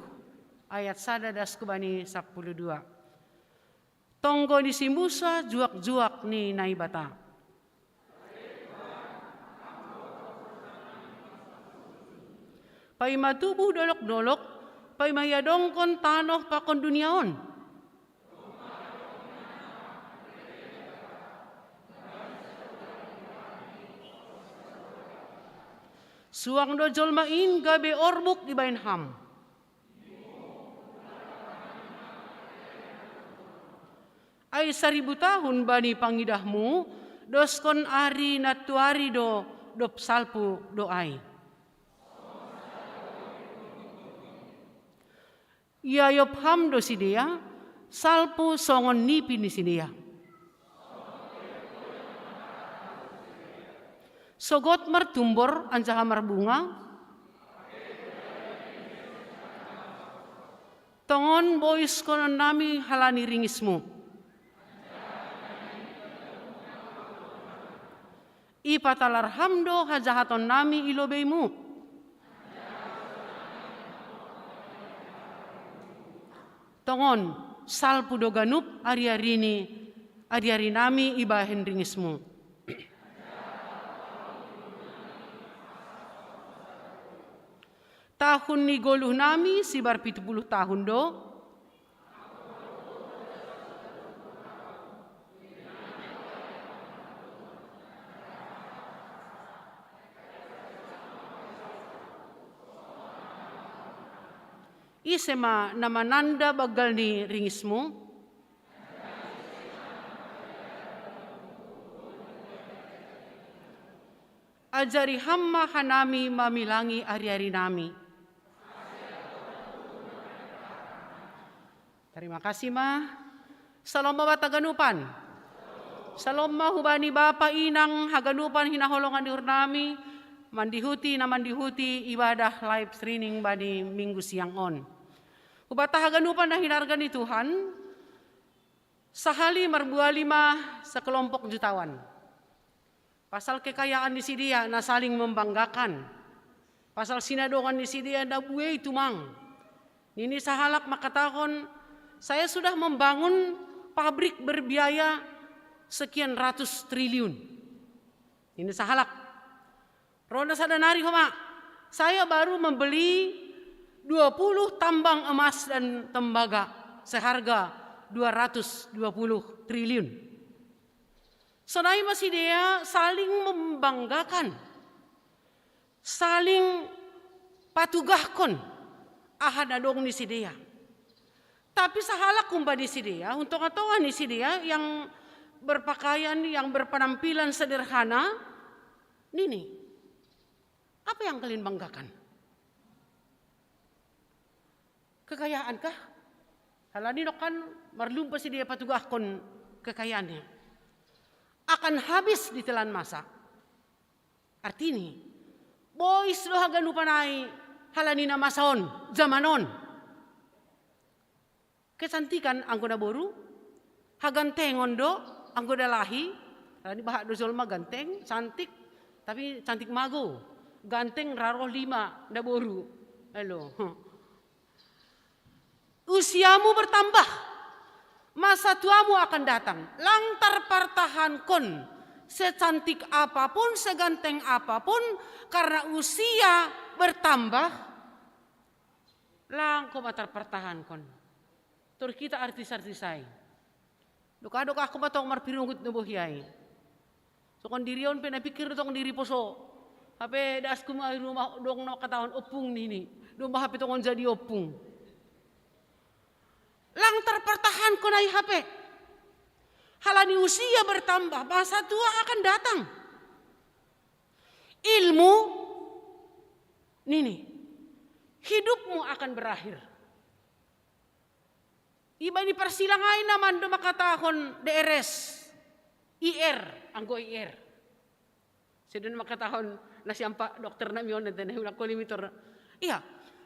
ayat sada das hubani sapuluh dua. Tonggo ni si Musa juak-juak ni Naibata. Paima tubuh dolok-dolok, paima iadongkon tanoh pakon dunia on. Suang do jolma in gabe orbuk ibahen ham. Ai saribu tahun bani pangidahmu, doskon ari nantuari do dob salpu do ai. Iayop ham do sidea, salpu songon nipi ni sidea. Sogot martumbor anjaha marbunga, tongon boiskonon nami halani ringismu. Ipatalar ham do hajahaton nami i lobeimu. Tongon, salpu do ganup ari-ari ni, ari-ari nami ibahen ringismu. Tahun ni goluh nami sibar pitu puluh tahun do. Ise ma na mananda banggal ni ringismu? Ajari ham ma hanami mamilangi ari-ari nami. Terima kasih ma. Salom ma banta haganupan. Salom ma hubani bapa inang haganupan hinaholongan ni uhur nami, mandihuti na mandihuti ibadah live streaming bani Minggu siang on. Hubanta haganupan na hinarga ni Tuhan, sahali marbuali ma sakelompok jutawan. Pasal kekayaan ni sidea na saling membanggakan. Pasal sinadongan ni sidea na buei tumang. Nini sahalak mangkatahon, "Saya sudah membangun pabrik berbiaya sekian ratus triliun." Nini sahalak. Ro na sada nari homa, "Saya baru membeli dua puluh tambang emas dan tembaga seharga dua ratus dua puluh triliun." Sonai ma sidea saling membanggakan, saling patugahkon aha na dong ni sidea. Tapi sahalak humbani sidea, hun tonga-tonga ni sidea yang berpakaian, yang berpenampilan sederhana, nini, "Apa yang kalian banggakan? Kekayaan kah?" Halani nongkan marlumpa sidea patugahkon kekayaannya. "Akan habis ditelan masa." Artini, bois do haganupan ai halani na masa on, jaman on. Kecantikan anggo naboru, hagantengon do anggo dalahi, halani bahat do jolma ganteng, cantik, tapi cantik mago. Ganteng ra roh lima naboru. Elo. Usiamu bertambah, masa tuamu akan datang. Lang tarpartahankon, secantik apapun, seganteng apapun, karena usia bertambah, lang ho ma tarpartahankon. Tor hita artis-artis ai. Doka-doka aku matong marpirungut no bohiai. Sokon diri on pe napikir tong diri poso. Hape das kuma rumah dong no katawan opung nini. Domba hape tongon jadi opung. Lang terpertahan konai hape. Halani usia bertambah, masa tua akan datang. Ilmu nini, hidupmu akan berakhir. Iba ni parsilang ai na mando makatahon D R S, I R, anggo I R. Sedun makatahon na siampa dokter na mion dan hulang kolimitor. Iya,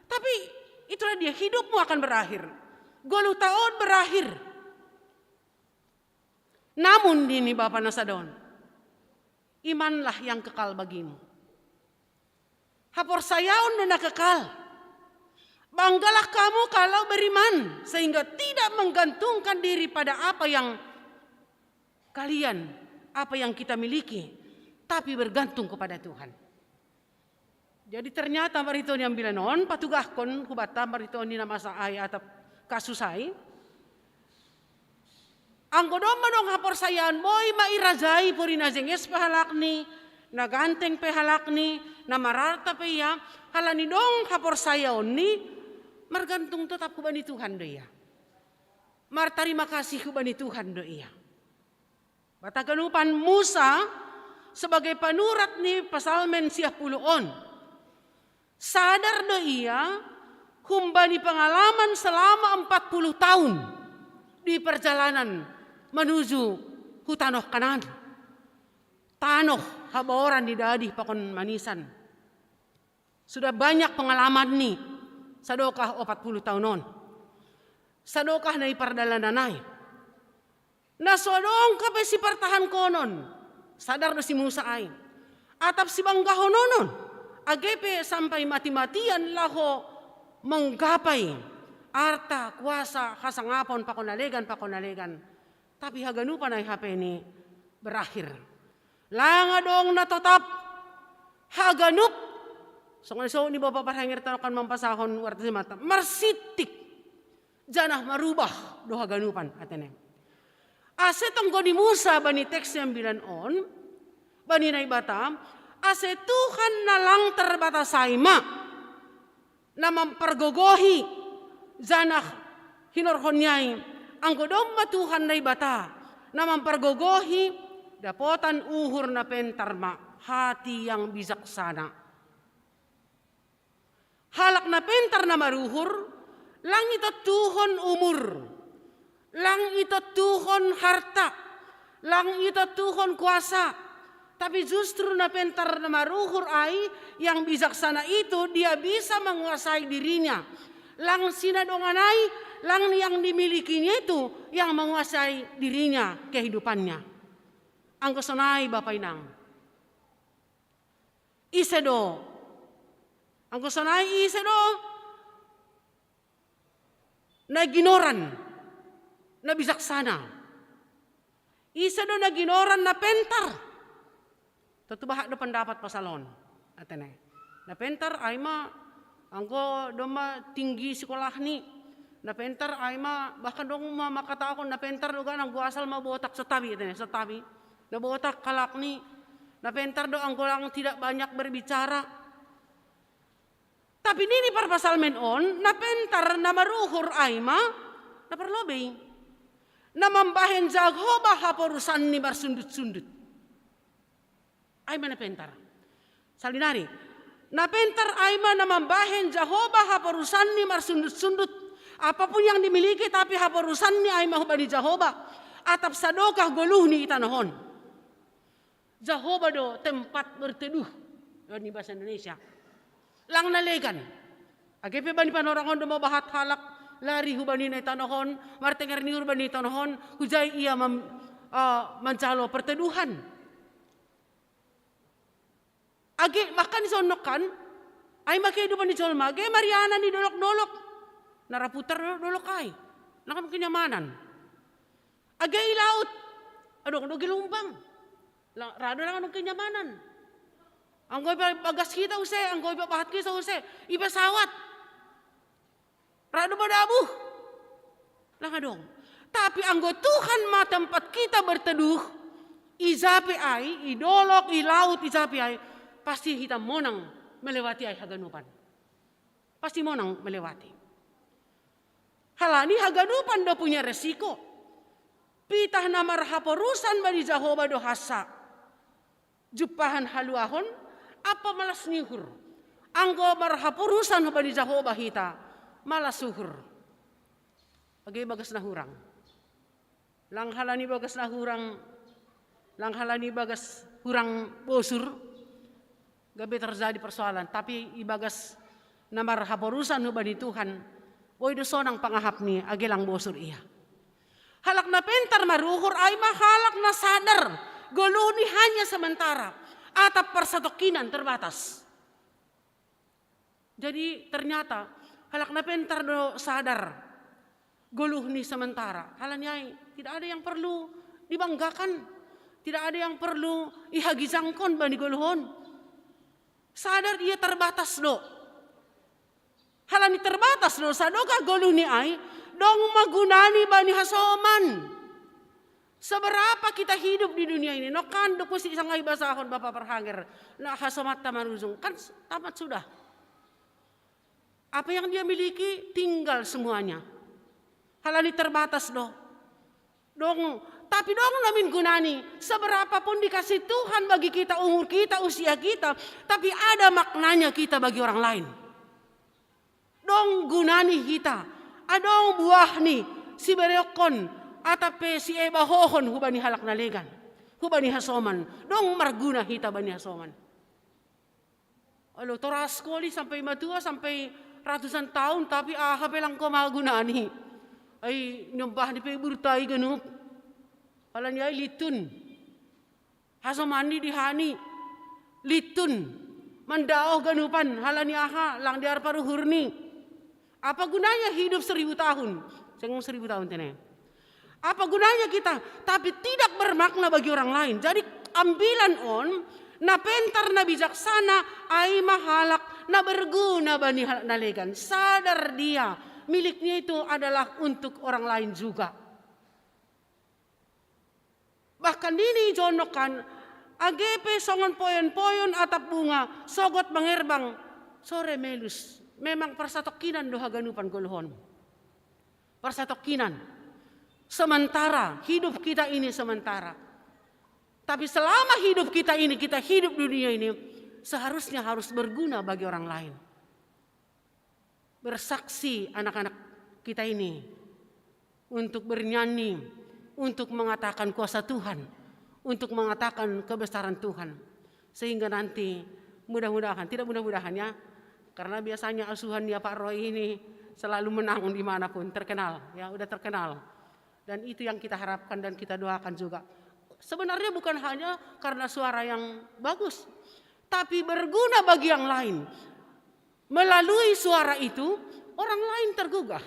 tapi itulah dia, hidupmu akan berakhir. Golu taon berakhir. Namun nini bapa na sadon, imanlah yang kekal bagimu. Haporsayaon do na kekal. Banggalah kamu kalau beriman, sehingga tidak menggantungkan diri pada apa yang kalian, apa yang kita miliki, tapi bergantung kepada Tuhan. Jadi ternyata marhitehon ni ambilan on patugahkon hubanta marhitehon ni na masa ai atap kasus ai. Anggo domma dong haporsayaon, boi ma irajai pori na jenges pe halakni, na ganteng pe halakni, na mararta pe ia, halani dong haporsayaonni, margantung totap hubani Tuhan do ia. Martarima kasih hubani Tuhan do ia. Bata ganupan Musa sebagai panurat ni Psalmen siah puluh on. Sadar do ia humbani pengalaman selama empat puluh tahun di perjalanan menuju hu tanoh Kanaan. Tanoh habaoran ni dadi pakon manisan. Sudah banyak pengalamanni sadokah opat puluh tahun on. Sadokah na i pardalanan ai. Na so adong ka pe sipartahankonon, sadar do si Musa ai. Atap sibanggahononon, age pe sampai mati-matian laho menggapai arta, kuasa, hasangapon, pakon na legan, pakon na legan. Tapi haganupan ai hape ni berakhir. Lang adong na totap, haganup. Songon so ni bapa parhanger tanokan mampasahon warta semata. Marsitik. Janah marubah do haganupan, atene. Ase tonggo ni Musa bani teks ni ambilan on, bani Naibata, ase Tuhan na lang terbatas ai ma, na mampargogohi, janah hinorhon ni ai, anggo domma Tuhan Naibata, na mampargogohi, dapotan uhur na pentar ma, hati yang bijaksana. Halak na pentar na maruhur, lang itontuhon umur, lang itontuhon harta, lang itontuhon kuasa. Tapi justru na pentar na maruhur ai, yang bijaksana itu dia bisa menguasai dirinya. Lang sinadongan ai, lang yang dimilikinya itu yang menguasai dirinya, kehidupannya. Anggo sonai bapa inang. Ise do? Anggo sonai ise do na ginoran, na bijaksana? Ise do na ginoran na pentar? Tontu bahat do pendapat pasal on, atene. Na pentar ai ma anggo domma tinggi sikolahni, na pentar ai ma bahkan dong ma mangkatahon na pentar do ganang anggo asal ma botak, santabi, atene, santabi. Na botak halakni, na pentar do anggo lang tidak banyak berbicara. Tapi nini parpasalmen on, na pentar na maruhur ai ma na parlobei, na mambahen Jahowa haporusanni marsundut-sundut. Ai ma na pentar. Salinari, na pentar ai ma na mambahen Jahowa haporusanni marsundut-sundut. Apapun yang dimiliki, tapi haporusanni ai ma hubani Jahowa. Atap sadokah goluhni i tanoh on. Jahowa do tempat berteduh, dohot ni bahasa Indonesia. Lang na legan. Age pe bani panorang on do mabahat halak lari hubani na i tanoh on, martenger ni uhur bani i tanoh on, hujai ia mam-, eh, manjalo perteduhan. Age bahkan di son nongkan, ai ma kehidupan ni jolma, age marianan di dolok-dolok. Na ra putar dolok-dolok ai. Lang adong kenyamanan. Age i laut, adong do gelombang. Lang, ra do lang adong kenyamanan. Anggo iba bagas hita use, anggo iba bahat hita use, i pesawat. Ra do madabuh. Lang adong. Tapi anggo Tuhan ma tempat kita berteduh, i ja pe ai, i dolok, i laut, i ja pe ai, pasti hita monang melewati ai haganupan. Pasti monang melewati. Halani haganupan do punya resiko. Pitah na marhaporusan bani Jahowa do hansa. Jumpahan haluahon, ampa malas ni uhur. Anggo marhaporusan bani Jahowa hita, malas uhur. Age bagas na hurang. Lang halani bagas na hurang, lang halani bagas hurang bosur, gabe terjadi persoalan. Tapi i bagas na marhaporusan hubani Tuhan, boi do sonang pangahapni age lang bosur ia. Halak na pentar maruhur ai ma halak na sadar, goluhni hanya sementara, atap parsatongkinan terbatas. Jadi ternyata halak na pentar do sadar, goluhni sementara. Halani ai, tidak ada yang perlu dibanggakan, tidak ada yang perlu ihagijangkon bani goluhon. Sadar ia terbatas do. Halani terbatas do, sadokah goluhni ai, dong ma gunani bani hasoman. Seberapa kita hidup di dunia ini, nongkan do pusi sanga ibasahon Bapa Parhanger, na hasomanta marujung, kan tamat sudah. Apa yang dia miliki tinggal semuanya. Halani terbatas do. Dong, tapi dong namin gunani, seberapapun dikasih Tuhan bagi kita, umur kita, usia kita, tapi ada maknanya kita bagi orang lain. Dong gunani hita, adong buahni, sibereokkon, atap pe sibahohon hubani halak na legan, hubani hasoman, dong marguna hita bani hasoman. Alo, toras koli sampai matua, sampai ratusan tahun, tapi aha pe lang ko ma gunani. Ai nyombahni pe burtai ganup. Halani ai litun. Hasomanni dihani. Litun. Mandaoh ganupan, halani aha, lang dear paruhurni. Apa gunanya hidup seribu tahun? Seng seribu tahun tene. Apa gunanya kita, tapi tidak bermakna bagi orang lain. Jadi ambilan on, na pentar, na bijaksana, ai ma halak na berguna bani halak na legan. Sadar dia, miliknya itu adalah untuk orang lain juga. Bahkan nini John nongkan, age pe songon poyon-poyon atap bunga, sogot mangerbang, sore melus. Memang parsatongkinan do haganupan goluhon. Parsatongkinan. Sementara, hidup kita ini sementara. Tapi selama hidup kita ini, kita hidup dunia ini, seharusnya harus berguna bagi orang lain. Bersaksi anak-anak kita ini untuk bernyanyi, untuk mengatakan kuasa Tuhan, untuk mengatakan kebesaran Tuhan. Sehingga nanti mudah-mudahan, tidak mudah-mudahan ya, karena biasanya asuhan ya Pak Roy ini selalu menang dimanapun, terkenal, ya, udah terkenal. Dan itu yang kita harapkan dan kita doakan juga. Sebenarnya bukan hanya karena suara yang bagus, tapi berguna bagi yang lain. Melalui suara itu, orang lain tergugah.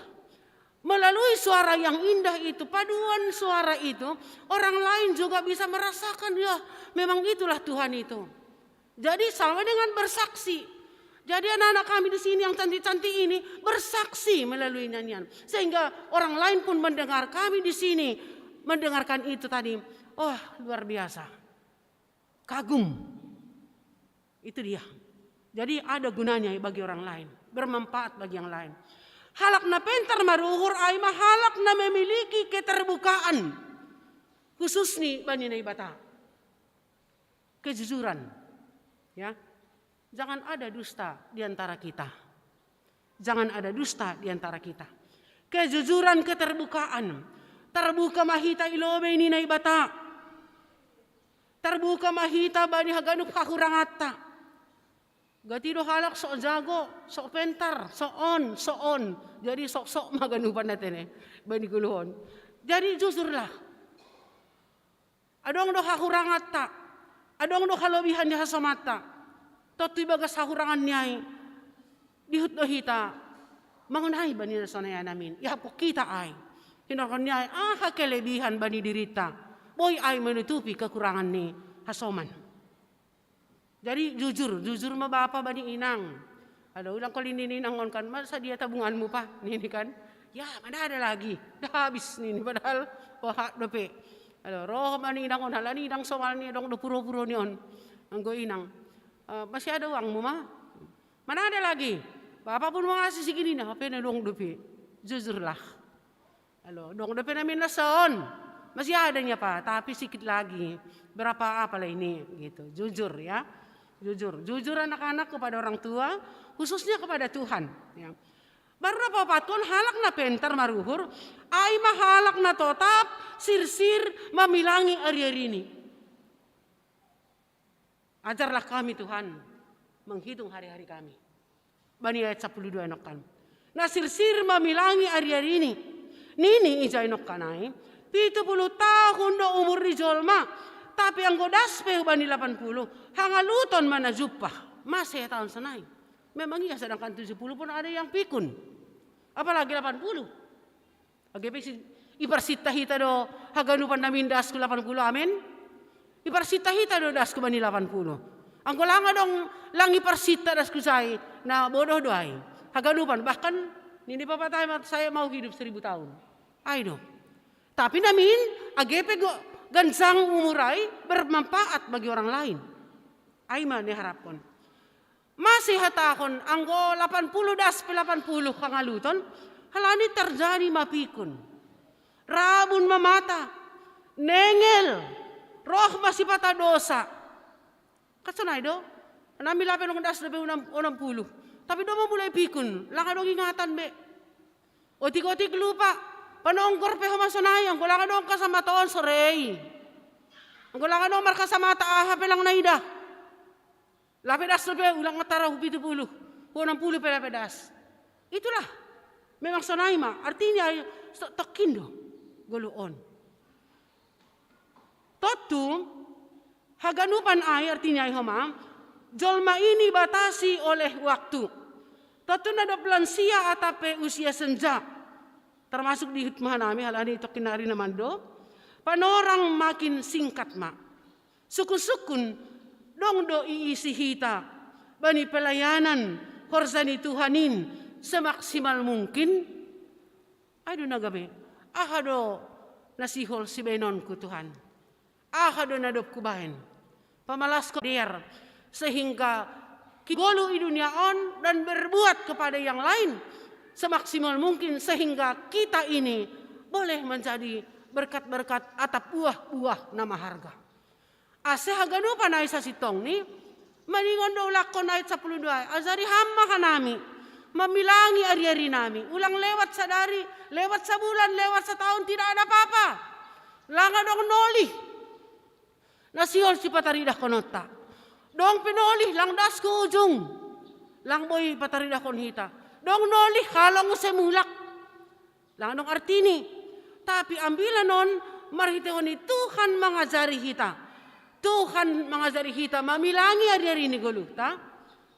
Melalui suara yang indah itu, paduan suara itu, orang lain juga bisa merasakan, ya, memang itulah Tuhan itu. Jadi sama dengan bersaksi. Jadi anak-anak kami di sini yang cantik-cantik ini bersaksi melalui nyanyian. Sehingga orang lain pun mendengar kami di sini, mendengarkan itu tadi. Oh, luar biasa. Kagum. Itu dia. Jadi ada gunanya bagi orang lain, bermanfaat bagi yang lain. Halak na pentar maruhur ai ma halak na memiliki keterbukaan khusus ni bani Naibata. Kejujuran. Ya. Jangan ada dusta di antara kita. Jangan ada dusta di antara kita. Kejujuran, keterbukaan. Terbuka ma hita i lobei ni Naibata. Terbuka ma hita bani haganup hahuranganta. Gati do halak sok jago, sok pentar, sok on, sok on. Jadi sok-sok ma ganupan na tene bani goluhon. Jadi jujurlah. Adong do hahuranganta, adong do halobihan ni hasomanta. Tontu ibagas hahurangan ni ai, dihut do hita mangonai bani na sonai ai namin, iahapkon hita ai. Hinorhon ni ai aha kelebihan bani dirinta, boi ai menutupi kekurangan ni hasoman. Jadi jujur, jujur ma bapa bani inang. Alo, ulang koli nini inang on kan, ma sadia tabunganmu pa, nini kan. Ya, mana ada lagi? Dah habis ni, ni padahal paha' dope'. Alo, roh ma ni inang on, ala ni inang somal ni adong do puro-puro ni on. Anggo inang, "Eh, masih ada uangmu, Ma?" "Mana ada lagi? Bapak pun mau ngasih segini." Nah, apa yang adong dope'? Jujurlah. Alo, adong dope' na minus on. Masih ada ni apa, tapi sikit lagi. Berapa apa lah ini gitu. Jujur ya. Jujur. Jujur anak-anak kepada orang tua, khususnya kepada Tuhan. Ya. Baru na paopathon, halak na pentar maruhur, ai ma halak na totap sirsir mamilangi ari-arini. Ajarlah kami, Tuhan, menghitung hari-hari kami. Bani ayat sapuluh dua inongkan. Na sirsir mamilangi ari-arini. Nini ija inongkan ai, pitu puluh tahun do umur ni jolma, tapi anggo das pe hubani lapan puluh, hangaluton ma na jumpah. Masa ia taon sonai? Memang iya, sedangkan tujuh puluh pun ada yang pikun. Apalagi lapan puluh. Age pe si-, iparsinta hita do haganupan na mindas ku lapan puluh, amen? Iparsinta hita do das ku bani lapan puluh. Anggo lang adong lang iparsinta das ku sai, na bodoh do ai. Haganupan, bahkan nini papatai ma, "Saya mau hidup seribu tahun." Ai do. Tapi namin, age pe go-, ganjang umur ai, bermanfaat bagi orang lain. Ai ma niharapkon. Masa ihatahon, anggo lapan puluh das pe lapan puluh hangaluton, halani tarjadi ma pikun. Rabun ma mata, nengel, roh ma sipata dosa. Kan sonai do? Nami lape adong das dope onom, onom puluh. Tapi do ma mulai pikun, lang adong ingatan be. Otik-otik lupa, panonggor pe ho ma sonai, anggo lang adong kasamata on sorei. Anggo lang adong markasamata aha pe lang naida. Lape das dope, ulang ma tara hu pitu puluh, hu onom puluh pe lape das. Itulah, memang sonai ma, artinya ai so-, tokkin do goluh on. Tontu, haganupan ai artinya ai homa, jolma ini batasi oleh waktu. Tontu na dob lansia atap pe usia senja, termasuk di hutma nami, halani tokkin ari na mando, panorang makin singkat ma. Sukun-sukun, dong do iisi hita bani pelayanan horja ni Tuhan in semaksimal mungkin? Ai do na gabe, aha do na sihol sibaenonku, Tuhan? Aha do na dob kubaen? Pamalaskon dear, sehingga kigolu i dunia on dan berbuat kepada yang lain semaksimal mungkin, sehingga kita ini boleh menjadi berkat-berkat atap buah-buah na maharga. Ase haganupan ai sasintongni, maningon do ulakkon ayat sapuluh dua, ajari ham ma hanami mamilangi ari-ari nami, ulang lewat sadari, lewat sabulan, lewat sataon, tidak ada apa-apa. Lang adong nolih na sihol sipataridahkononta. Dong pe nolih lang das hu ujung, lang boi pataridahkon hita. Dong nolih halong use mulak, lang adong artini. Tapi ambilan on marhitehon i Tuhan mangajari hita. Tuhan mangajari hita mamilangi ari-ari ni goluhta.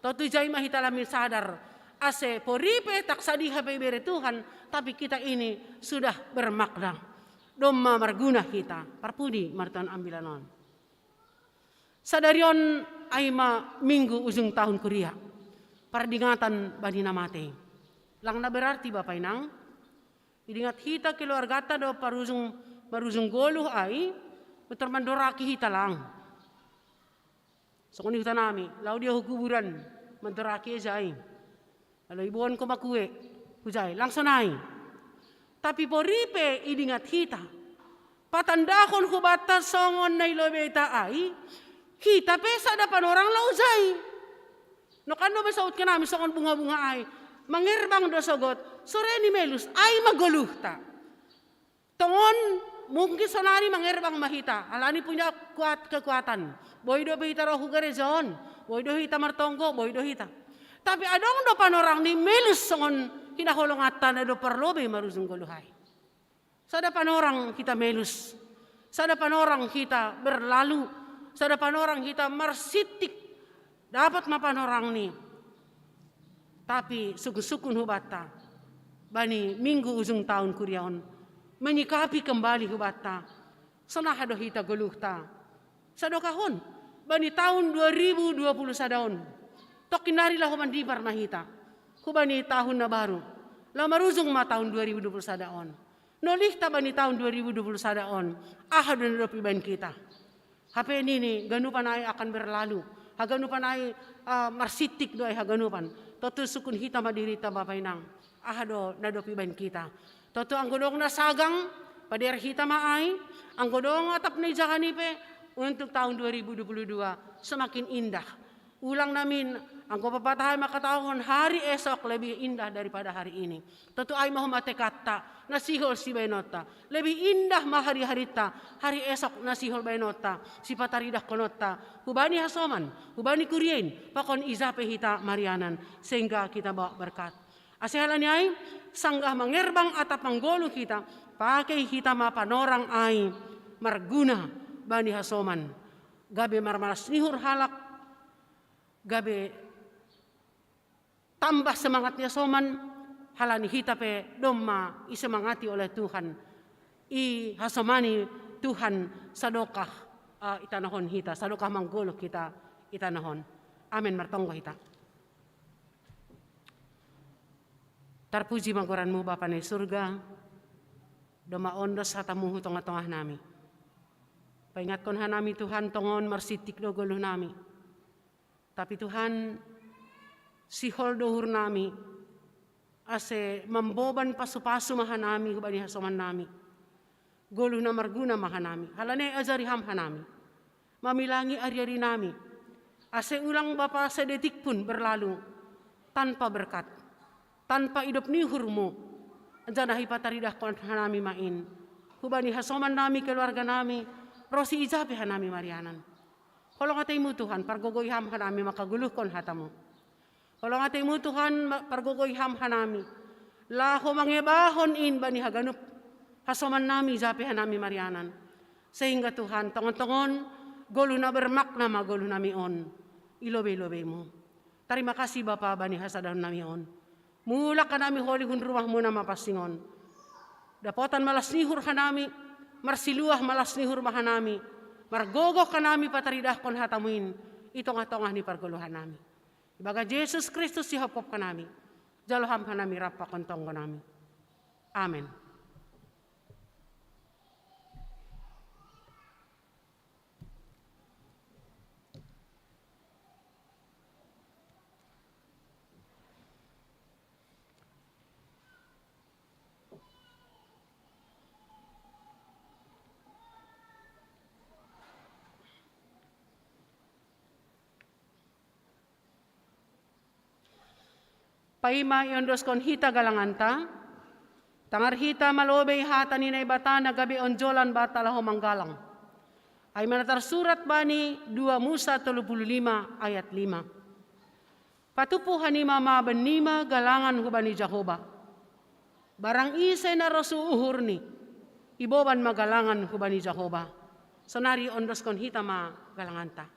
Tontu ijai ma hita lamin sadar, ase pori pe tak sadiha pe ibere Tuhan, tapi kita ini sudah bermakna. Domma marguna hita. Parpudi marhitehon ambilan on. Sadari on ai ma minggu ujung tahun kuria, pardingatan bani na mate. Lang na berarti, Bapa Inang, idingat hita keluargata do parujung, marujung goluh ai, bentor mandoraki hita lang. Songon i huta nami, lao dia hu kuburan, mandoraki ejai. Lalu iboan ko makue, hujai, lang sonai. Tapi pori pe idingat hita, patandahon hubanta songon na ilobeita ai, hita pe sada panorang lao hujai. Nokan do be sautkan nami songon bunga-bunga ai, mangerbang do sogot, sore ni melus, ai ma goluhta. Tongon, mungkin sonari mangerbang ma hita, alani punya kuat, kekuatan. Boi dope hita ro hu gareja on, boi do hita martonggo, boi do hita. Tapi adong do panorang ni melus songon hinaholonganta na do parlobei marujung goluh ai. Sada panorang hita melus, sada panorang hita berlalu, sada panorang hita marsintik, dapat ma panorang ni. Tapi sukun-sukun hubanta, bani minggu ujung tahun kuria on, menyikapi kembali hubanta, sonaha do hita goluhta. Sadokahon, bani tahun dua ribu dua puluh sada on, tokkin nari laho mandipar ma hita hubani tahun na baru. Laho marujung ma taon dua ribu dua puluh sada on. Nolihta bani taon dua ribu dua puluh sada on, aha do na dob ibaen hita? Hape nini, ganupan ai akan berlalu. Haganupan ai, ah, marsintik do ai haganupan. Tontu sungkun hita ma dirinta, Bapa, Inang. Aha do na dob ibaen hita? Tontu anggo adong na sagang, padear hita ma ai. Anggo adong atap na ijaha ni pe, untuk taon dua ribu dua puluh dua semakin indah. Ulang namin, anggo pepatah ai mangkatahon, hari esok lebih indah daripada hari ini. Tontu ai ma homa tekadta, na sihol sibaenonta. Lebih indah ma hari-harinta, hari esok na sihol baenonta, sipataridahkononta hubani hasoman, hubani kuria in, pakon ija pe hita marianan, sehingga hita mambahen berkat. Asa ala ni ai, sanggah mangerbang atap manggoluh hita, pake hita ma panorang ai marguna bani hasoman. Gabe marmalas ni uhur halak, gabe tambah semangat ni hasoman, ala ni hita pe domma isemangati oleh Tuhan, ihasomani Tuhan sadokah, eh, i tanoh on hita, sadokah manggoluh hita i tanoh on. Amen, martonggo hita. Tarpuji ma goran-Mu, Bapa na i surga, domma ondos hata-Mu hu tongah-tongah nami. Paingatkon hanami, Tuhan, tongon marsintik do goluh nami. Tapi Tuhan, sihol do uhur nami, ase mamboban pasu-pasu ma hanami hubani hasoman nami. Goluh na marguna ma hanami, ala ni ai ajari Ham hanami mamilangi ari-ari nami, ase ulang, Bapa, sedetik pun berlalu tanpa berkat, tanpa idop ni uhur-Mu, janah ipataridahkon hanami ma in hubani hasoman nami, keluarga nami, ronsi ija pe hanami marianan. Holong atei-Mu, Tuhan, pargogoi Ham hanami mangkagoluhkon hata-Mu. Holong atei-Mu, Tuhan, ma-, pargogoi Ham hanami laho mangebahon in bani haganup hasoman nami, ija pe hanami marianan. Sehingga, Tuhan, tongon-tongon goluh na bermakna ma goluh nami on i lobei-lobei-Mu. Tarima kasih, Bapa, bani hasadahon nami on. Mulak hanami holi hun rumah-Mu na mapansing on. Dapotan malas ni uhur hanami, marsiluah malas ni uhur ma hanami, margogoh hanami pataridahkon hata-Mu in i tongah-tongah ni pargoluhan nami. Ibagas Jesus Kristus sihophop hanami, jalo Ham hanami rap pakon tonggo nami. Amen. Paima iondoskon hita galanganta, tangar hita ma lobei hata ni Naibata na gabe onjolan banta laho manggalang. Ai ma na tarsurat bani dua Musa tolu puluh lima ayat lima. Patumpu hanima ma bennima galangan hubani Jahowa. Barang ise na rosuh uhurni, iboban ma galangan hubani Jahowa. Sonari ondoskon hita ma galanganta.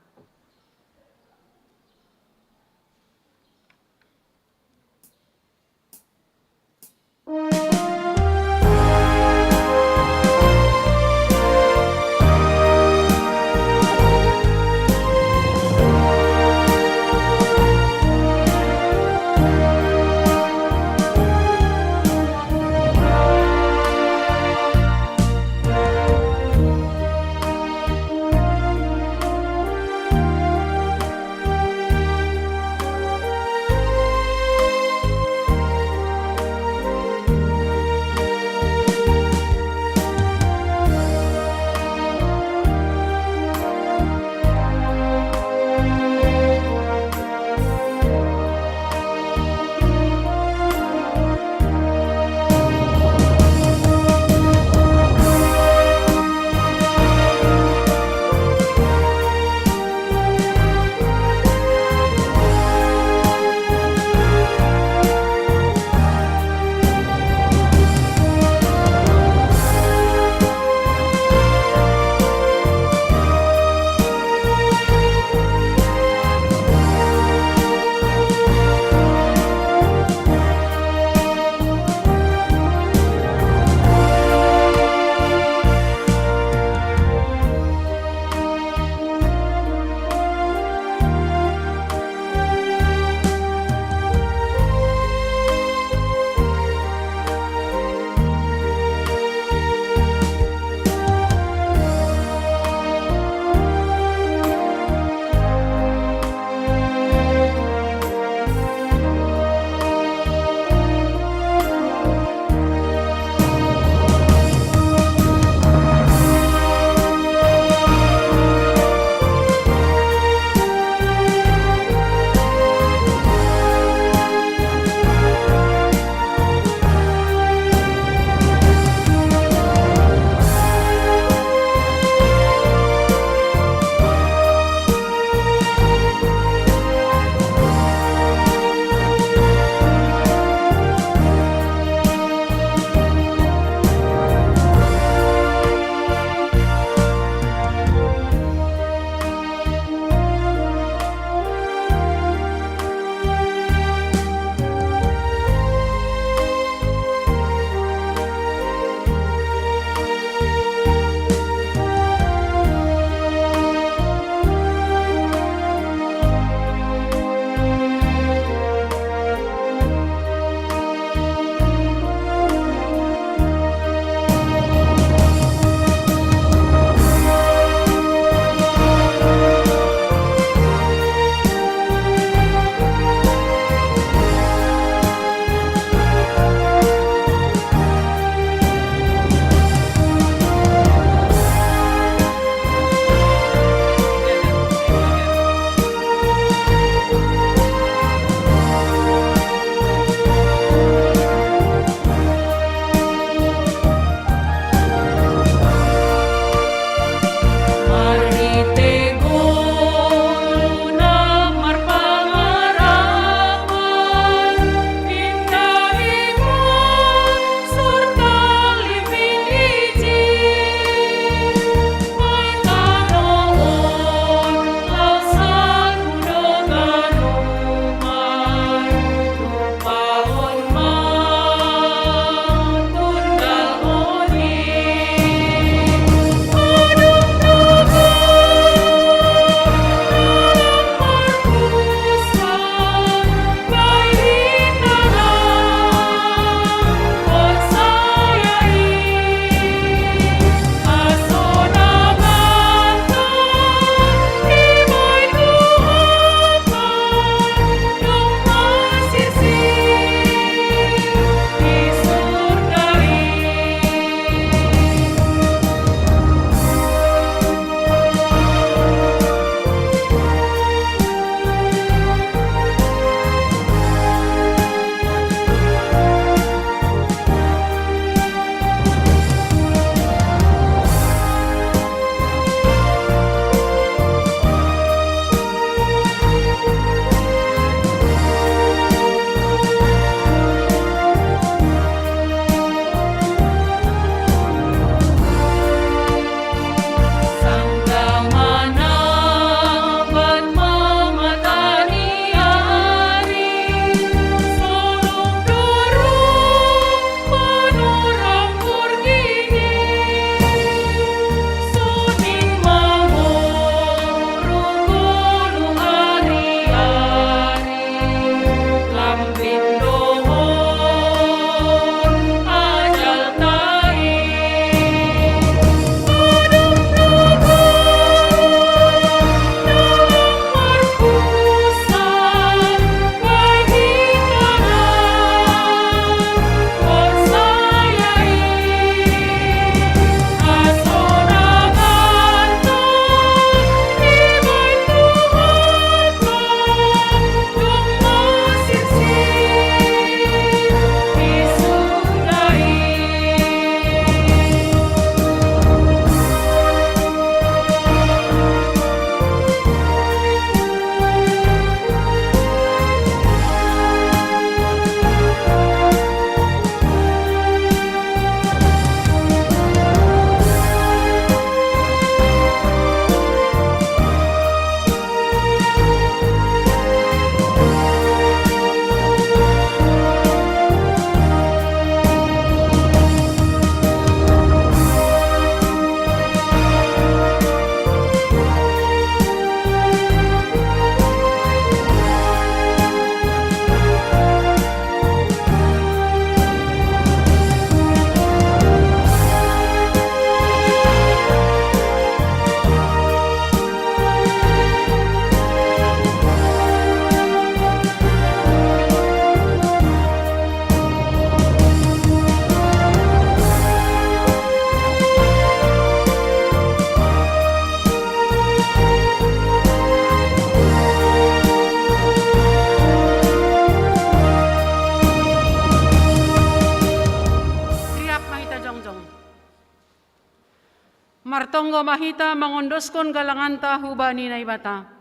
Martonggo ma hita mangondoskon galanganta hubani Naibata.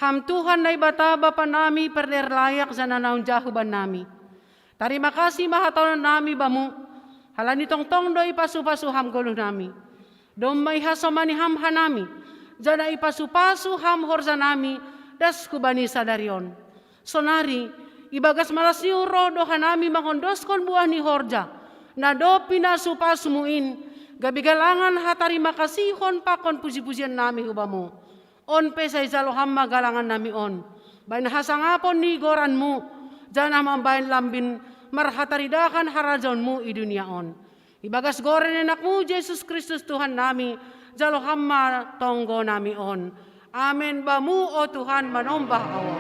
Ham Tuhan Naibata Bapa nami, pardear layak janah na hunja huban nami. Tarima kasih ma hatahonon nami Bamu, halani tongtong do ipasu-pasu Ham goluh nami. Domma ihasomani Ham hanami, janah ipasu-pasu Ham horja nami das hubani sadari on. Sonari, ibagas malas ni uhur roh do hanami mangondoskon buah ni horja na dob pinasu-pasuMu in, gabe galangan hatarima kasihon pakon puji-pujian nami hu Bamu. On pe sai jalo Ham ma galangan nami on, bahen hasangapon ni goranMu, janah mambahen lambin marhataridahan harajaonMu i dunia on. Ibagas goran ni AnakMu Jesus Kristus Tuhan nami, jalo Ham ma tonggo nami on. Amen. Bamu, o Tuhan, manombah ahu.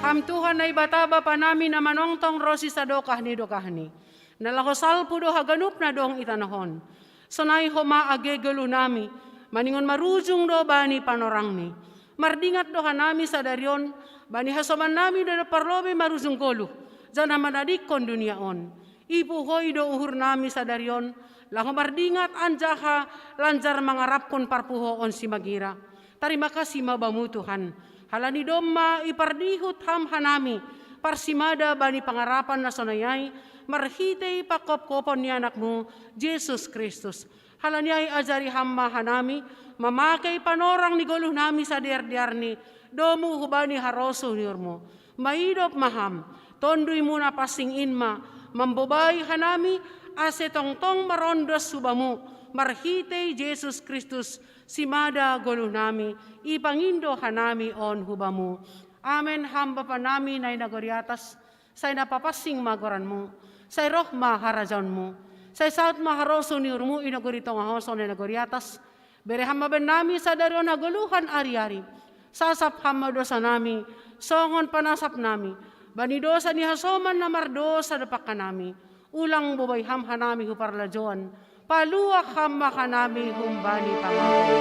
Ham Tuhan Naibata Bapa nami na manongtong ronsi sadokah ni dokahni, na laho salpu do haganup na dong i tanoh on. Sonai homa age goluh nami, maningon marujung do bani panorangni. Mardingat do hanami sadari on, bani hasoman nami do parlobei marujung goluh, janah manadingkon dunia on. Ipuhoi do uhur nami sadari on, laho mardingat anjaha lanjar mangarapkon parpuhoon simagira. Tarima kasih ma Bamu Tuhan, halani domma ipardihut Ham hanami parsimada bani pangarapan na sonai ai, marhitei panghophopon ni AnakMu, Jesus Kristus. Halani ai ajari Ham ma hanami, mamakei panorang ni goluh nami sadear-dearni, domu hubani harosuh ni uhurMu. Maidop ma Ham, TonduyMu na pansing in ma mambobai hanami, ase tongtong marondos hu Bamu, marhitei Jesus Kristus, simada goluh nami, ipangindo hanami on hu Bamu. Amen. Ham Bapa nami na i nagori atas, sai na papansing ma goranMu, sai roh ma harajaonMu, sai saud ma harosuh ni uhurMu i nagori tongah on songon i nagori atas. Bere Ham ma bennami sadari on hagoluhan ari-ari. Sasap Ham ma dosa nami, songon panasap nami bani dosa ni hasoman na mardosa dompak hanami. Ulang bobai Ham hanami hu parlajouan, paluah Ham ma hanami humbani pangago.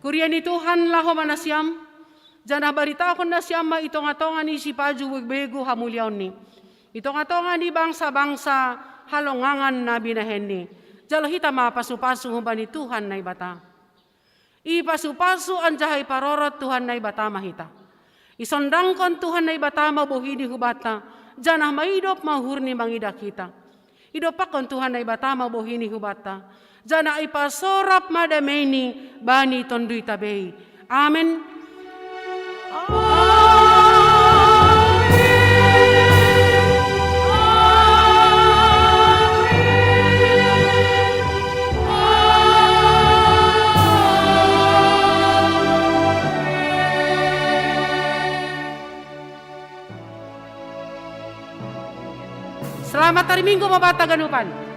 Kuria ni Tuhan, laho ma nasiam, janah baritahon nasiam ma i tongah-tongah ni sipajuh begu hamuliaonni, i tongah-tongah ni bangsa-bangsa halongangan na binahenni. Jalo hita ma pasu-pasu humbani Tuhan Naibata. Ipasu-pasu anjaha iparorot Tuhan Naibata ma hita. Isondangkon Tuhan Naibata ma bohini hubanta, janah maidop ma uhurni mangidah hita. Idompakkon Tuhan Naibata ma bohini hubanta, janah ipasorap ma dameini bani tonduyta bei. Amen. Selamat hari Minggu ma banta haganupan.